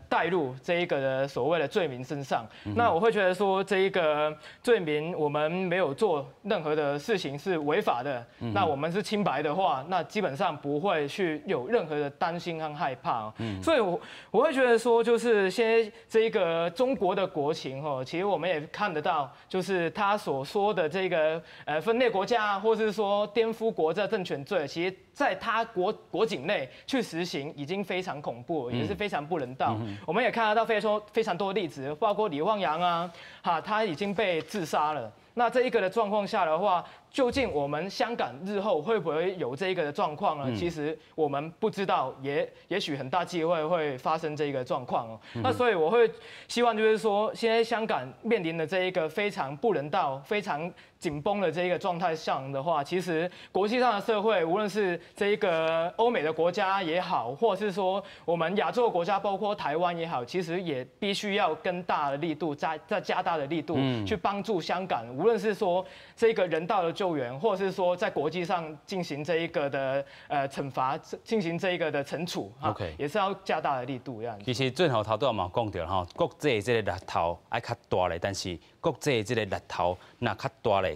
帶入這一個的所謂的罪名身上。那我會覺得說，這一個罪名我們沒有做任何的事情是違法的，那我們是清白的話，那基本上不會去有任何的擔心和害怕。所以我會覺得說，就是現在這一個中國的國情哦，其實我們也看得到，就是他所說的這個分裂國家，或是說顛覆國家政權罪，其實在他國境內去實行，已經非常恐怖，也是非常不人道。我們也看得到非常非常多例子，包括李旺陽啊，哈，他已經被自殺了。那這一個的狀況下的話，究竟我們香港日後會不會有這一個的狀況呢？其實我們不知道，也許很大機會會發生這個狀況哦。那所以我會希望就是說，現在香港面臨的這一個非常不人道、非常緊繃的這一個狀態上的話，其實國際上的社會，無論是這一個歐美的國家也好，或者是說我們亞洲國家，包括台灣也好，其實也必須要更大的力度，再加大的力度去幫助香港，無論是說這個人道的救援，或者是說在國際上進行這一個的懲罰，進行這一個的懲處，OK，也是要加大的力度這樣。其實最後頭拄仔嘛講著吼，國際這個力頭愛較大咧，但是國際這個力頭若較大咧，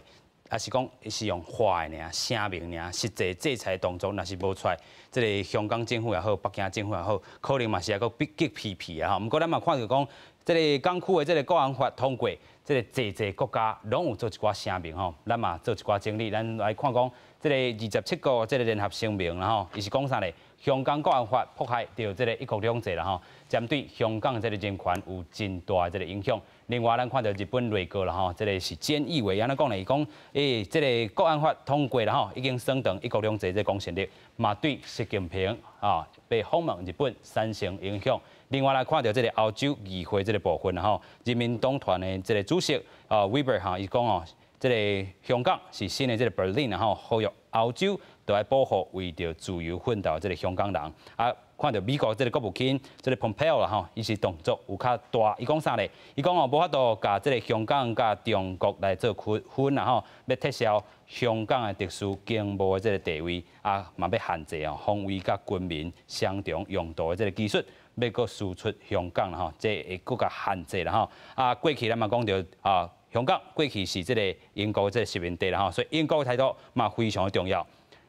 抑是講是用話的爾，聲明爾，實際制裁動作若是無出來，這個香港政府也好，北京政府也好，可能嘛是抑閣激皮皮啊吼。毋過咱嘛看著講，這個港區的這個國安法通過，這個濟濟國家攏有做一寡聲明吼，咱嘛做一寡整理，咱來看講，這個27國這個聯合聲明啦吼，伊是講啥咧？香港國安法迫害著這個一國兩制啦吼，針對香港這個人權有真大的這個影響。另外，咱看著日本內閣啦吼，這個是菅義偉按怎講咧？伊講，這個國安法通過啦吼，已經損斷一國兩制這個公信力，嘛對習近平啊被訪問日本產生影響。另外來看著這個歐洲議會這個部分吼，人民黨團的這個主席啊 Weber 哈，伊講哦，這個香港是新的這個 Berlin 吼，呼籲歐洲都愛保護為著自由奮鬥這個香港人。啊，看著美國這個國務卿這個 Pompeo 啦吼，伊是動作有較大，伊講啥咧？伊講哦，無法度共這個香港佮中國來做區分啦吼，欲撤銷香港的特殊經貿的這個地位，啊，嘛欲限制哦，防衛佮軍民相同用途的這個技術，欲閣輸出香港啦吼，這會閣較限制啦吼。啊，過去咱嘛講著啊，香港過去是這個英國這個殖民地啦吼，所以英國的態度嘛非常的重要。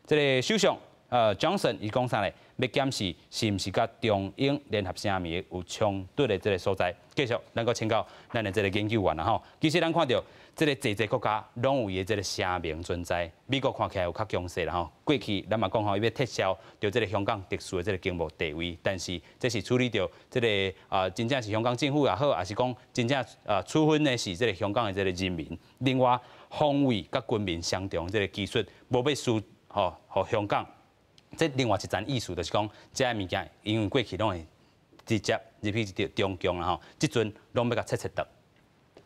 這個首相Johnson 伊講啥咧？欲檢視是毋是佮中英聯合聲明有衝突的這個所在。繼續，咱閣請教咱的這個研究員啦吼。其實咱看著這個濟濟國家攏有伊的這個聲明存在，美國看起來有較強勢啦吼。過去咱嘛講吼，伊欲撤銷著這個香港特殊的這個經貿地位，但是這是處理著這個啊，真正是香港政府也好，抑是講真正啊處分的是這個香港的這個人民。另外，防衛佮軍民相重這個技術無欲輸吼，予香港。這另外一層意思就是講，這个物件因為過去攏會直接入去這中共啦吼，這陣攏欲共切切斷。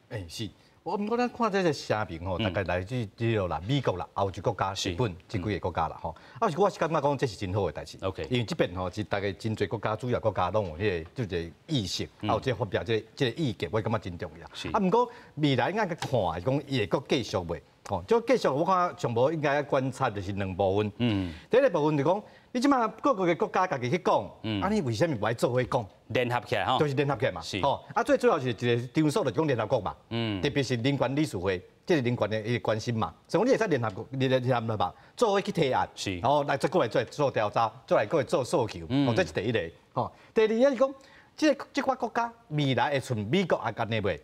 欸，是。我毋過咱看這個聲明吼，大概來自這個啦，美國啦、歐洲國家、日本這幾个國家啦吼。啊，是我是感覺講這是真好的代誌。 因為這邊吼是大概真濟國家、主要國家攏有彼個這個意識，啊有這個發表這個意見，我感覺真重要。啊，毋過未來應該看是講伊會閣繼續袂？吼，這繼續我看上無應該愛觀察就是兩部分。第一個部分就講，你這馬各個國家家己去講，啊，你為啥物無愛做伙講？聯合起來吼，就是聯合起來嘛。吼，啊，最主要是一個場所就是講聯合國嘛。特別是人權理事會，這個人權的伊關心嘛。所以講你會使聯合國聯合嘛，做伙去提案，然後來再過來做調查，再來過來做訴求。哦，這是第一個。吼，第二個是講，這個這寡國家未來會像美國也按呢袂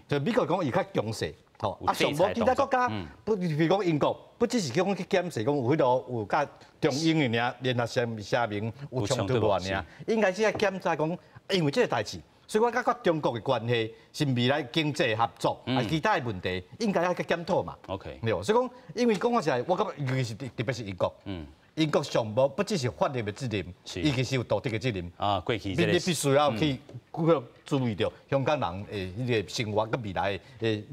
就美國講伊較強勢。吼，啊，上無其他國家，不，比如講英國，不只是講去檢視講有彼個有佮中英的爾聯合聲明有衝突無爾，應該是愛檢查講，因為這個代誌，所以我感覺中國的關係是未來經濟合作啊，其他的問題應該愛去檢討嘛。 對無？所以講，因為講實在，我感覺尤其是特別是英國，英國上無不只是法律的責任，伊其實有道德的責任。啊，過去你你必須要去注意著香港人的彼個生活佮未來的幾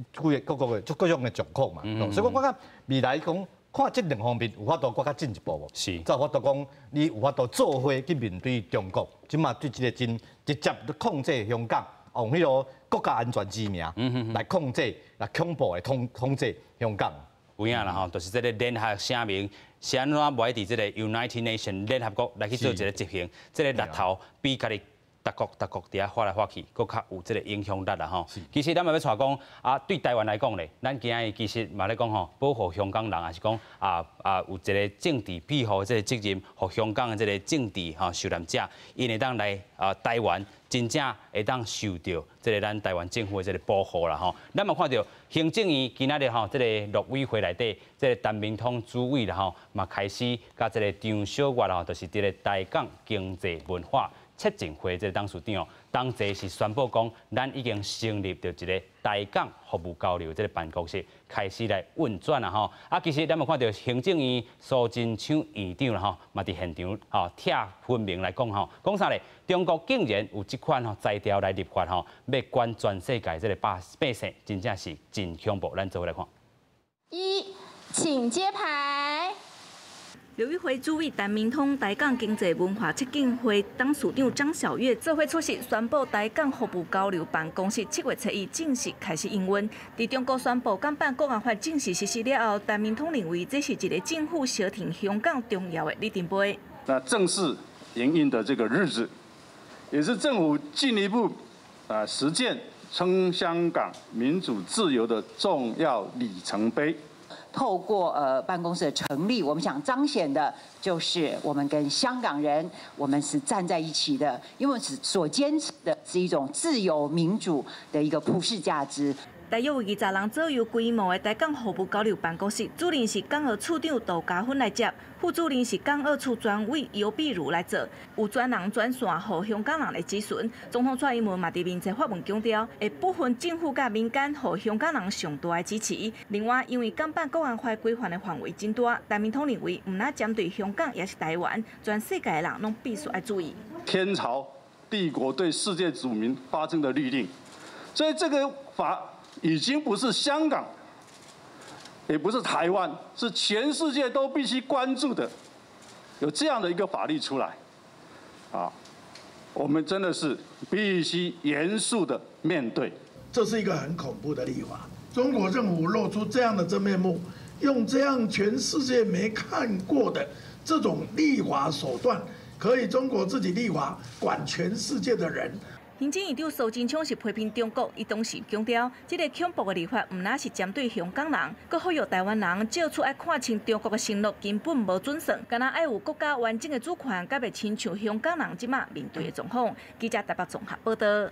個各個的各種的狀況嘛。所以我感覺未來講看這兩方面有法度閣較進一步無？才有法度講你有法度做伙去面對中國，這馬對這個真直接控制香港，用彼個國家安全之名來控制、來恐怖的統治香港。有影啦吼，就是這個聯合聲明，是按怎無愛佇這個 United Nation 聯合國來去做一個執行，這個力頭比家己逐國逐國佇遐發來發去，閣較有這個影響力啦吼。其實咱嘛欲帶講啊，對台灣來講咧，咱今日其實嘛咧講吼，保護香港人，也是講啊啊有一個政治庇護這個責任，予香港的這個政治吼受難者，𪜶會當來啊台灣，真正會當受著這個咱台灣政府的這個保護啦吼。咱嘛看著行政院今仔日吼，這個陸委會內底，這個陳明通主委啦吼，嘛開始佮這個張小月吼，就是佇咧台港經濟文化促進會這個董事長，同齊是宣布講，咱已經成立著一個台港服務交流這個辦公室，開始來運轉啦吼。啊，其實咱嘛看著行政院蘇貞昌院長啦吼，嘛佇現場吼，拆分明來講吼，講啥咧？中國竟然有這款吼才調來立法吼，欲管全世界這個百姓，真正是真恐怖。咱做伙來看。一，請揭牌。陸委會主委陳明通、台港經濟文化促進會董事長張曉月做伙出席，宣布台港服務交流辦公室7月7日正式開始營運。佇中國宣布港版國安法正式實施了後，陳明通認為這是一個政府相挺香港重要的里程碑。那正式營運的這個日子，也是政府進一步啊實踐撐香港民主自由的重要里程碑。透過辦公室的成立，我們想彰顯的就是我們跟香港人，我們是站在一起的，因為所堅持的是一種自由民主的一個普世價值。大約有20人左右規模的台港服務交流辦公室，主任是港澳處長杜嘉芬來接，副主任是港澳處專委尤碧如來做，有專人專線予香港人來諮詢。總統蔡英文嘛佇面冊發文強調，會不分政府佮民間，予香港人上大的支持。另外，因為港版國安法規範的範圍真大，陳明通認為，毋但針對香港，也是台灣，全世界的人攏必須愛注意。天朝帝國對世界子民發生的律令，所以這個法已經不是香港，也不是台灣，是全世界都必須關注的。有這樣的一個法律出來，啊，我們真的是必須嚴肅的面對。這是一個很恐怖的立法，中國政府露出這樣的真面目，用這樣全世界沒看過的這種立法手段，可以中國自己立法管全世界的人。行政院長蘇貞昌是批評中國，伊當時強調，這個恐怖的立法毋但是針對香港人，閣呼籲台灣人借此愛看清中國的承諾根本無準算，敢若愛有國家完整的主權，才袂親像香港人這馬面對的狀況。記者台北綜合報導。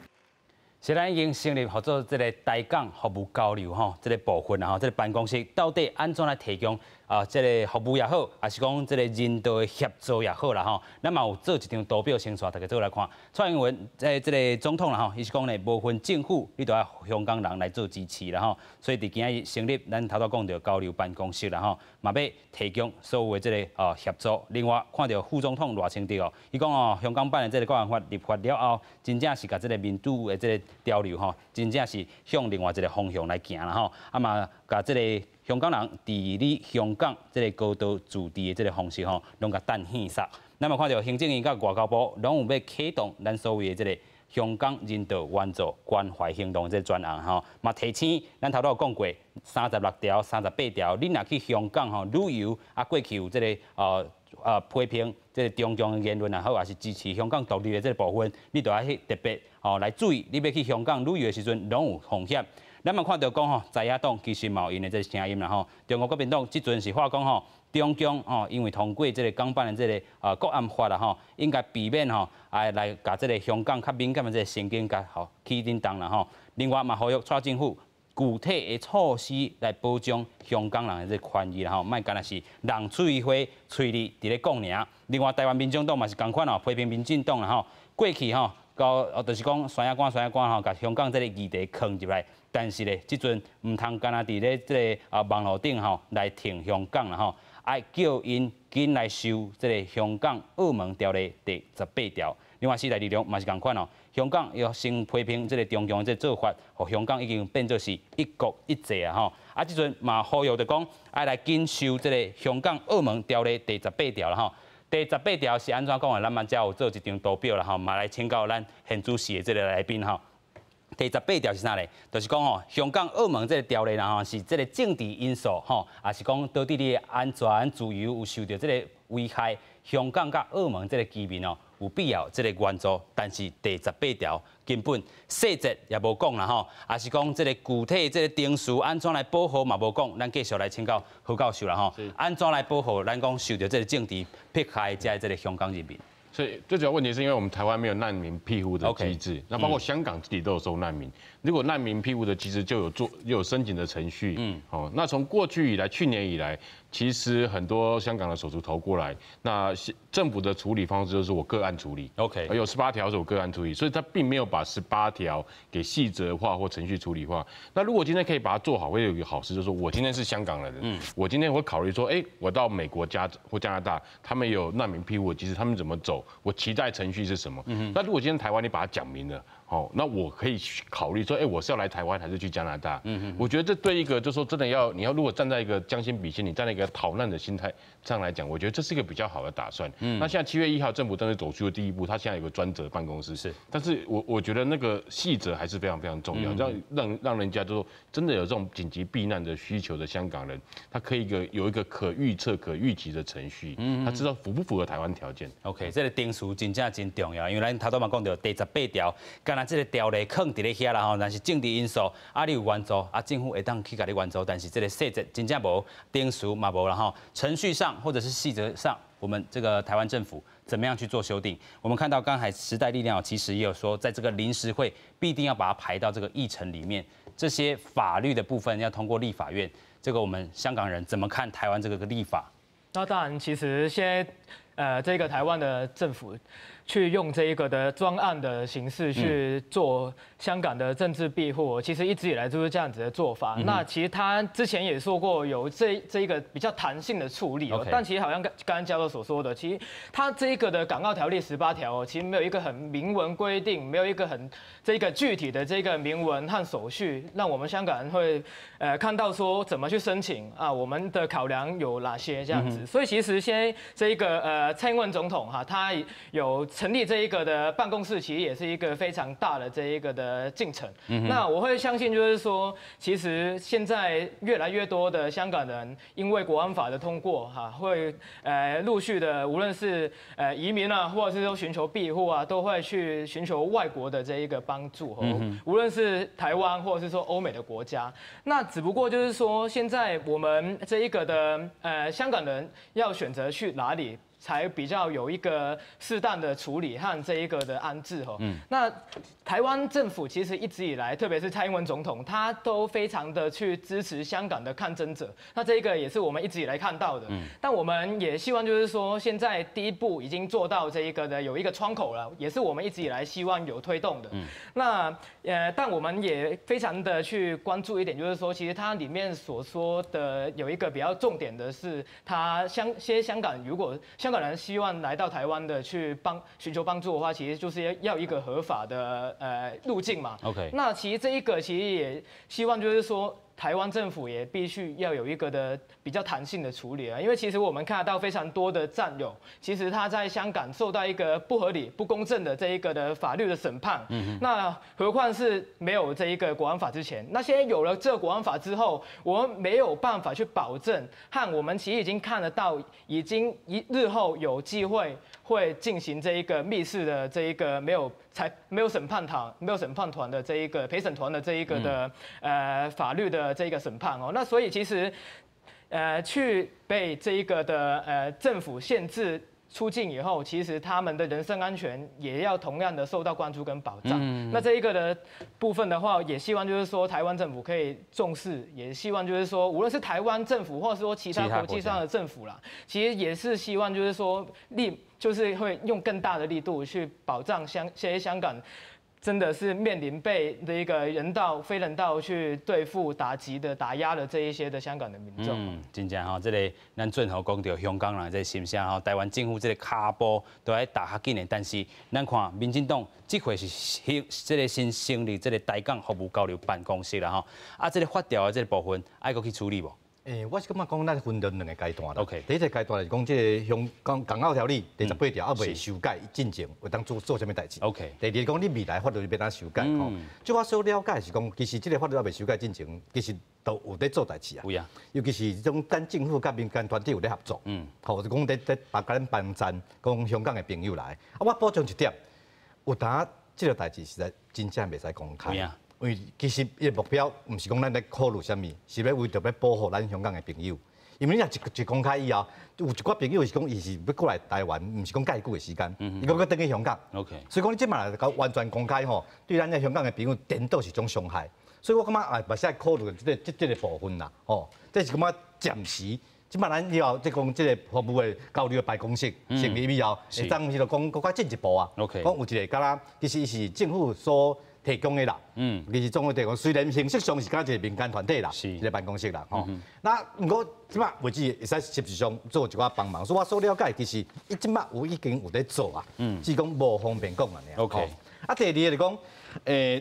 是咱已經成立合作這個台港服務交流吼，這個部分啊吼，這個辦公室到底按怎來提供？啊，這个服務也好，抑是講這个人道的協助也好啦吼，咱嘛有做一張圖表先帶大家做來看。蔡英文這個總統啦吼，伊是講咧，無分政府，你都愛香港人來做支持啦吼。所以佇今仔日成立咱頭拄講著交流辦公室啦吼，嘛欲提供所有的這个協助。另外看著副總統賴清德哦，伊講哦，香港版的這个國安法立法了後，真正是共這个民主的這个潮流吼，真正是向另外一个方向來行啦吼。啊嘛，共這个香港人治理香港這个高度自治的這个方式吼，攏共等戲殺。咱嘛看著行政院佮外交部攏有欲啟動咱所謂的這个香港人道援助關懷行動這个專案吼，嘛提醒咱頭拄有講過36條、38條，你若去香港吼旅遊啊，過去有這个批評這个中共的言論也好，抑是支持香港獨立的這个部分，你都愛去特別吼來注意，你欲去香港旅遊的時陣，攏有風險。咱嘛看著講吼，在野黨其實嘛有𪜶的這个聲音啦吼。中國國民黨這陣是話講吼，中共吼因為通過這个港版的這个國安法啦吼，應該避免吼來共這个香港較敏感的這个神經共吼起震動啦吼。另外嘛呼籲蔡政府具體的措施來保障香港人的這个權益啦吼，莫干焦是人喙花喙舌佇咧講爾。另外台灣民眾黨嘛是仝款哦，批評民進黨啦吼，過去吼到就是講山仔關山仔關吼，共香港這个議題囥入來。但是咧，這陣毋通干焦佇咧這个網路頂吼來挺香港啦吼，愛叫𪜶緊來修這个香港澳門條例第十八條。另外，時代力量嘛是仝款哦，香港要先批評這个中共這个做法，予香港已經變做是一國一制啊吼。啊，這陣嘛呼籲著講愛來緊修這个香港澳門條例第十八條啦吼。第十八條是按怎講的？咱嘛才有做一張圖表啦吼，嘛來請教咱現主持的這个來賓吼。第十八條是啥咧？就是講吼，香港、澳門這个條例啦吼，是這个政治因素吼，抑是講導致你的安全、自由有受著這个危害，香港佮澳門這个居民哦，有必要這个援助。但是第十八條根本細節也無講啦吼，抑是講這个具體這个程序按怎來保護嘛無講。咱繼續來請教何教授啦吼，按怎來保護咱講受著這个政治迫害的這个香港人民？所以最主要問題是因為我們台灣沒有難民庇護的機制，那包括香港自己都有收難民。如果難民庇護的機制就有做又有申請的程序，哦，那從過去以來，去年以來，其實很多香港的手足投過來，那政府的處理方式就是我個案處理，有十八條是我個案處理，所以他並沒有把十八條給細則化或程序處理化。那如果今天可以把它做好，會有一個好事，就是說我今天是香港人，我今天會考慮說，哎，我到美國加或加拿大，他們有難民庇護機制，他們怎麼走？我期待程序是什麼？那如果今天台灣你把它講明了，哦，那我可以考慮說，哎，我是要來台灣還是去加拿大？我覺得這對一個就是說真的要你要如果站在一個將心比心，你站在一個逃難的心態上來講，我覺得這是一個比較好的打算。那現在7月1號政府真的走出了第一步，他現在有個專責辦公室，但是我覺得那個細則還是非常非常重要，讓人家就說真的有這種緊急避難的需求的香港人，他可以有一個可預測、可預期的程序，他知道符不符合台灣條件。 OK，這個程序真正真重要，因為咱頭拄嘛講著第十八條，敢若這个條例囥佇咧遐啦吼，但是政治因素，啊，你有援助，啊，政府會當去共你援助，但是這个細節真正無，程序嘛無啦吼，程序上或者是細則上，我們這個台灣政府怎麼樣去做修訂？我們看到剛才時代力量其實也有說，在這個臨時會必定要把它排到這個議程裡面，這些法律的部分要通過立法院，這個我們香港人怎麼看台灣這個立法？那當然，其實現在，這個台灣的政府去用這一個的專案的形式去做香港的政治庇護，其實一直以來都是這樣子的做法。那其實他之前也說過有這一個比較彈性的處理，但其實好像剛剛教授所說的，其實他這一個的港澳條例十八條哦，其實沒有一個很明文規定，沒有一個很這個具體的這個明文和手續，讓我們香港人會看到說怎麼去申請啊，我們的考量有哪些這樣子。所以其實現在這一個蔡英文總統哈，他有成立這一個的辦公室，其實也是一個非常大的這一個的進程。那我會相信，就是說，其實現在越來越多的香港人因為國安法的通過，哈，會陸續的，無論是移民啊，或者是說尋求庇護啊，都會去尋求外國的這一個幫助。無論是台灣或者是說歐美的國家，那只不過就是說，現在我們這一個的香港人要選擇去哪裡？才比较有一个适当的处理和这一个的安置吼。那台湾政府其实一直以来，特别是蔡英文总统，他都非常的去支持香港的抗争者。那这一个也是我们一直以来看到的。但我们也希望就是说，现在第一步已经做到这一个的有一个窗口了，也是我们一直以来希望有推动的。那但我们也非常的去关注一点，就是说，其实它里面所说的有一个比较重点的是，它香港如果香港人希望来到台湾的去寻求帮助的话，其实就是要一个合法的路径嘛。 那其实这一个其实也希望就是说，台湾政府也必须要有一个的比较弹性的处理啊，因为其实我们看得到非常多的战友，其实他在香港受到一个不合理、不公正的这一个的法律的审判，那何况是没有这一个国安法之前，那现在有了这个国安法之后，我们没有办法去保证，和我们其实已经看得到，已经日后有机会会进行这一个密室的这一个没有审判团、没有审判团的这一个陪审团的这一个的法律的这个审判哦，那所以其实，去被这一个的政府限制出境以后，其实他们的人身安全也要同样的受到关注跟保障。那这一个的部分的话，也希望就是说台湾政府可以重视，也希望就是说，无论是台湾政府，或者说其他国际上的政府啦，其实也是希望就是说就是会用更大的力度去保障香港。真的是面临被这一个人道、非人道去对付、打击的、打压的这一些的香港的民众。真正吼，这个咱最后讲到香港人这个心声吼，台湾政府这个跤步都爱踏较紧的，但是咱看民进党这回是这个新成立这个台港服务交流办公室啦吼，啊，这个法条的这个部分爱阁去处理无？我是感觉讲，咱分成两个阶段啦。 第一个阶段是讲，这个香港港澳条例第18条犹未修改进前，会当做做啥物代志。 第二讲，你未来法律欲按怎修改吼？据我所了解是讲，其实这个法律犹未修改进前，其实都有咧做代志啊。有啊。尤其是这种咱政府佮民间团体有咧合作。吼，就讲咧帮咱帮赞，讲香港的朋友来。啊，我补充一点，有当这个代志实在真正袂使公开。因为其实伊的目标毋是讲咱咧考虑啥物，是欲为著欲保护咱香港的朋友。因为你若一公开以后，有一寡朋友是讲伊是欲过来台湾，毋是讲盖久的时间，伊阁阁转去香港。 所以讲你这马来完全公开吼，对咱这香港的朋友颠倒是一种伤害。所以我感觉也嘛是爱考虑这个部分啦，吼，这是感觉暂时。这马咱以后即讲这个服务的交流的办公室成立以后，会当彼个讲阁较进一步啊。 讲有一个敢若其实伊是政府所提供的啦，其实总会提供，虽然形式上是敢若一个民间团体啦，一个办公室啦，吼。那毋过这马为止会使实质上做一寡帮忙，所以我所了解，其实伊这马有已经有咧做啊，只是讲无方便讲按呢。 啊，第二个就讲，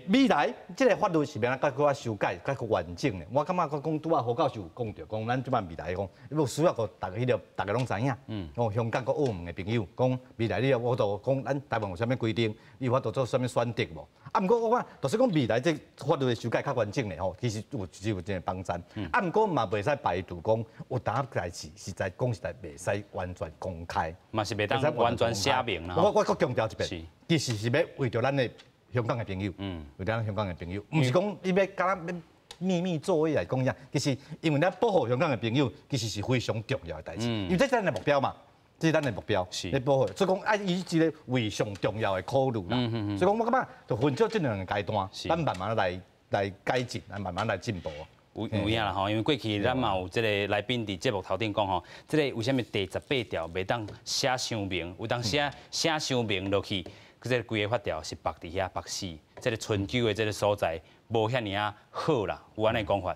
未来这个法律是欲按怎阁较修改、较完整的。我感觉讲拄仔何教授有讲著，讲咱这马未来讲，有需要予逐家彼个，逐家拢知影。哦，香港佮澳门的朋友讲，未来你有法度讲，咱台湾有啥物规定，你有法度做啥物选择无？啊，毋过我讲，就是讲未来这法律的修改较完整的吼，其实有只有一个帮赞。啊，毋过嘛袂使排除讲有当代志，实在讲实在袂使完全公开，嘛是袂当完全写明啦。我阁强调一遍，其实是欲为著咱的香港的朋友，为著咱香港的朋友，毋是讲你欲敢若欲秘密作业来讲啥，其实因为咱保护香港的朋友，其实是非常重要的代志，因为这是咱的目标嘛，这是咱的目标，咧保护，所以讲爱以这个为上重要的考虑啦。所以讲我感觉就分做这两个阶段，咱慢慢来改进，来慢慢来进步。有影啦吼，因为过去咱嘛有这个来宾伫节目头顶讲吼，这个为啥物第18条袂当写伤明，有当写写伤明落去，这个规个法条是缚伫遐缚死，这个春秋的这个所在无遐尔仔好啦，有按呢讲法？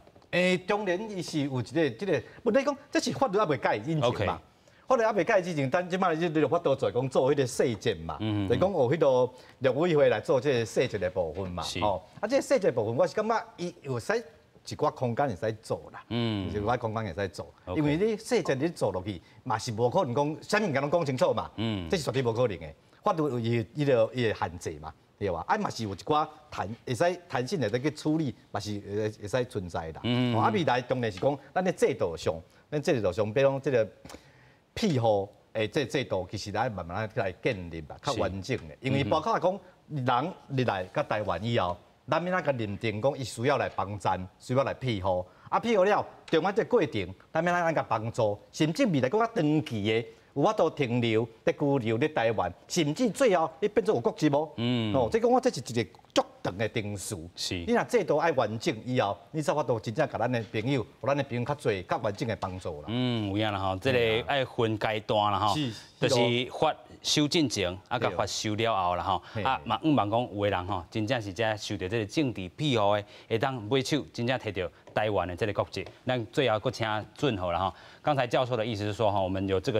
当然伊是有一个这个，问题讲这是法律犹未改之前嘛，法律犹未改之前，咱这马这个法度做讲做彼个细节嘛，就是讲有彼个陆委会来做这个细节的部分嘛，吼，啊，这个细节部分我是感觉伊有使一寡空间会使做啦，一寡空间会使做，因为你细节你做落去，嘛是无可能讲啥物物件拢讲清楚嘛，这是绝对无可能的。法律有伊的限制嘛，对吧？啊嘛是有一寡弹会使弹性的去处理，嘛是会使存在啦。啊未来当然是讲，咱的制度上，咱制度上，比如讲这个庇护的这制度，其实来慢慢来建立吧，较完整的。因为包括讲人入来到台湾以后，咱欲按怎认定讲伊需要来帮赞，需要来庇护，啊庇护了，中间这过程，咱欲按怎共帮助，甚至未来阁较长期的。有法度停留、咧居留咧台灣，甚至最後你變做有國籍無？哦，這講我這是一個足長的程序。你若制度愛完整以後，你才有法度真正共咱的朋友，予咱的朋友較濟、較完整的幫助啦。嗯，有影啦吼，這個愛分階段啦吼，就是法修進前，啊，佮法修了後啦吼，啊，嘛向望講有的人吼，真正是遮受著這個政治庇護的，會當買手真正提著台灣的這個國籍。咱最後閣請俊豪啦吼。剛才教授的意思是說哈，我們有這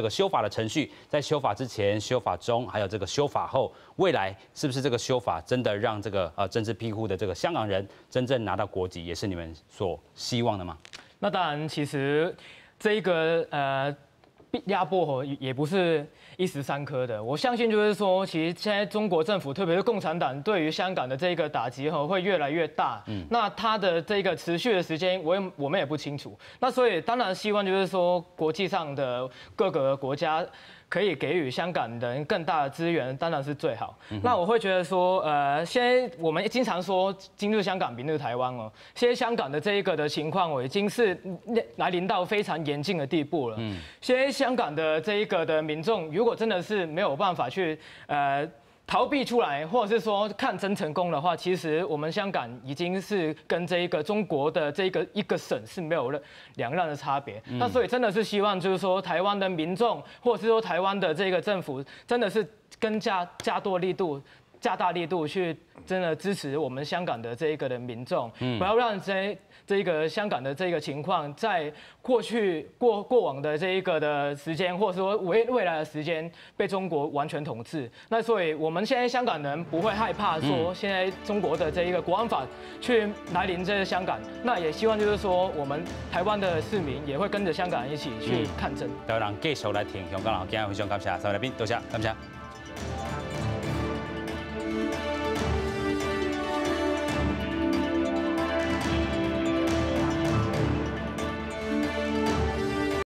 個修法的程序，在修法之前、修法中，還有這個修法後，未來是不是這個修法真的讓這個政治庇護的這個香港人真正拿到國籍，也是你們所希望的嗎？那當然，其實這個壓迫吼也不是一時三刻的。我相信就是說，其實現在中國政府，特別是共產黨，對於香港的這個打擊吼會越來越大。那它的這個持續的時間，我們也不清楚。那所以當然希望就是說，國際上的各個國家可以給予香港人更大的資源，當然是最好。那我會覺得說，現在我們經常說今日香港，明日台灣哦。現在香港的這一個的情況，我已經是來臨到非常嚴峻的地步了。現在香港的這一個的民眾，如果真的是沒有辦法去逃避出來，或者是說抗爭成功的話，其實我們香港已經是跟這一個中國的這個一個省是沒有了兩樣的差別。那所以真的是希望就是說台灣的民眾，或者是說台灣的這個政府，真的是更加多力度、加大力度去真的支持我們香港的這一個的民眾，不要讓這個香港的這個情況在過去過往的這一個的時間，或者說未來的時間被中國完全統治。那所以我們現在香港人不會害怕說現在中國的這一個國安法去來臨這個香港。那也希望就是說我們台灣的市民也會跟着香港人一起去抗爭。台灣人繼續來挺香港人，今日非常感謝三位來賓，多謝，感謝。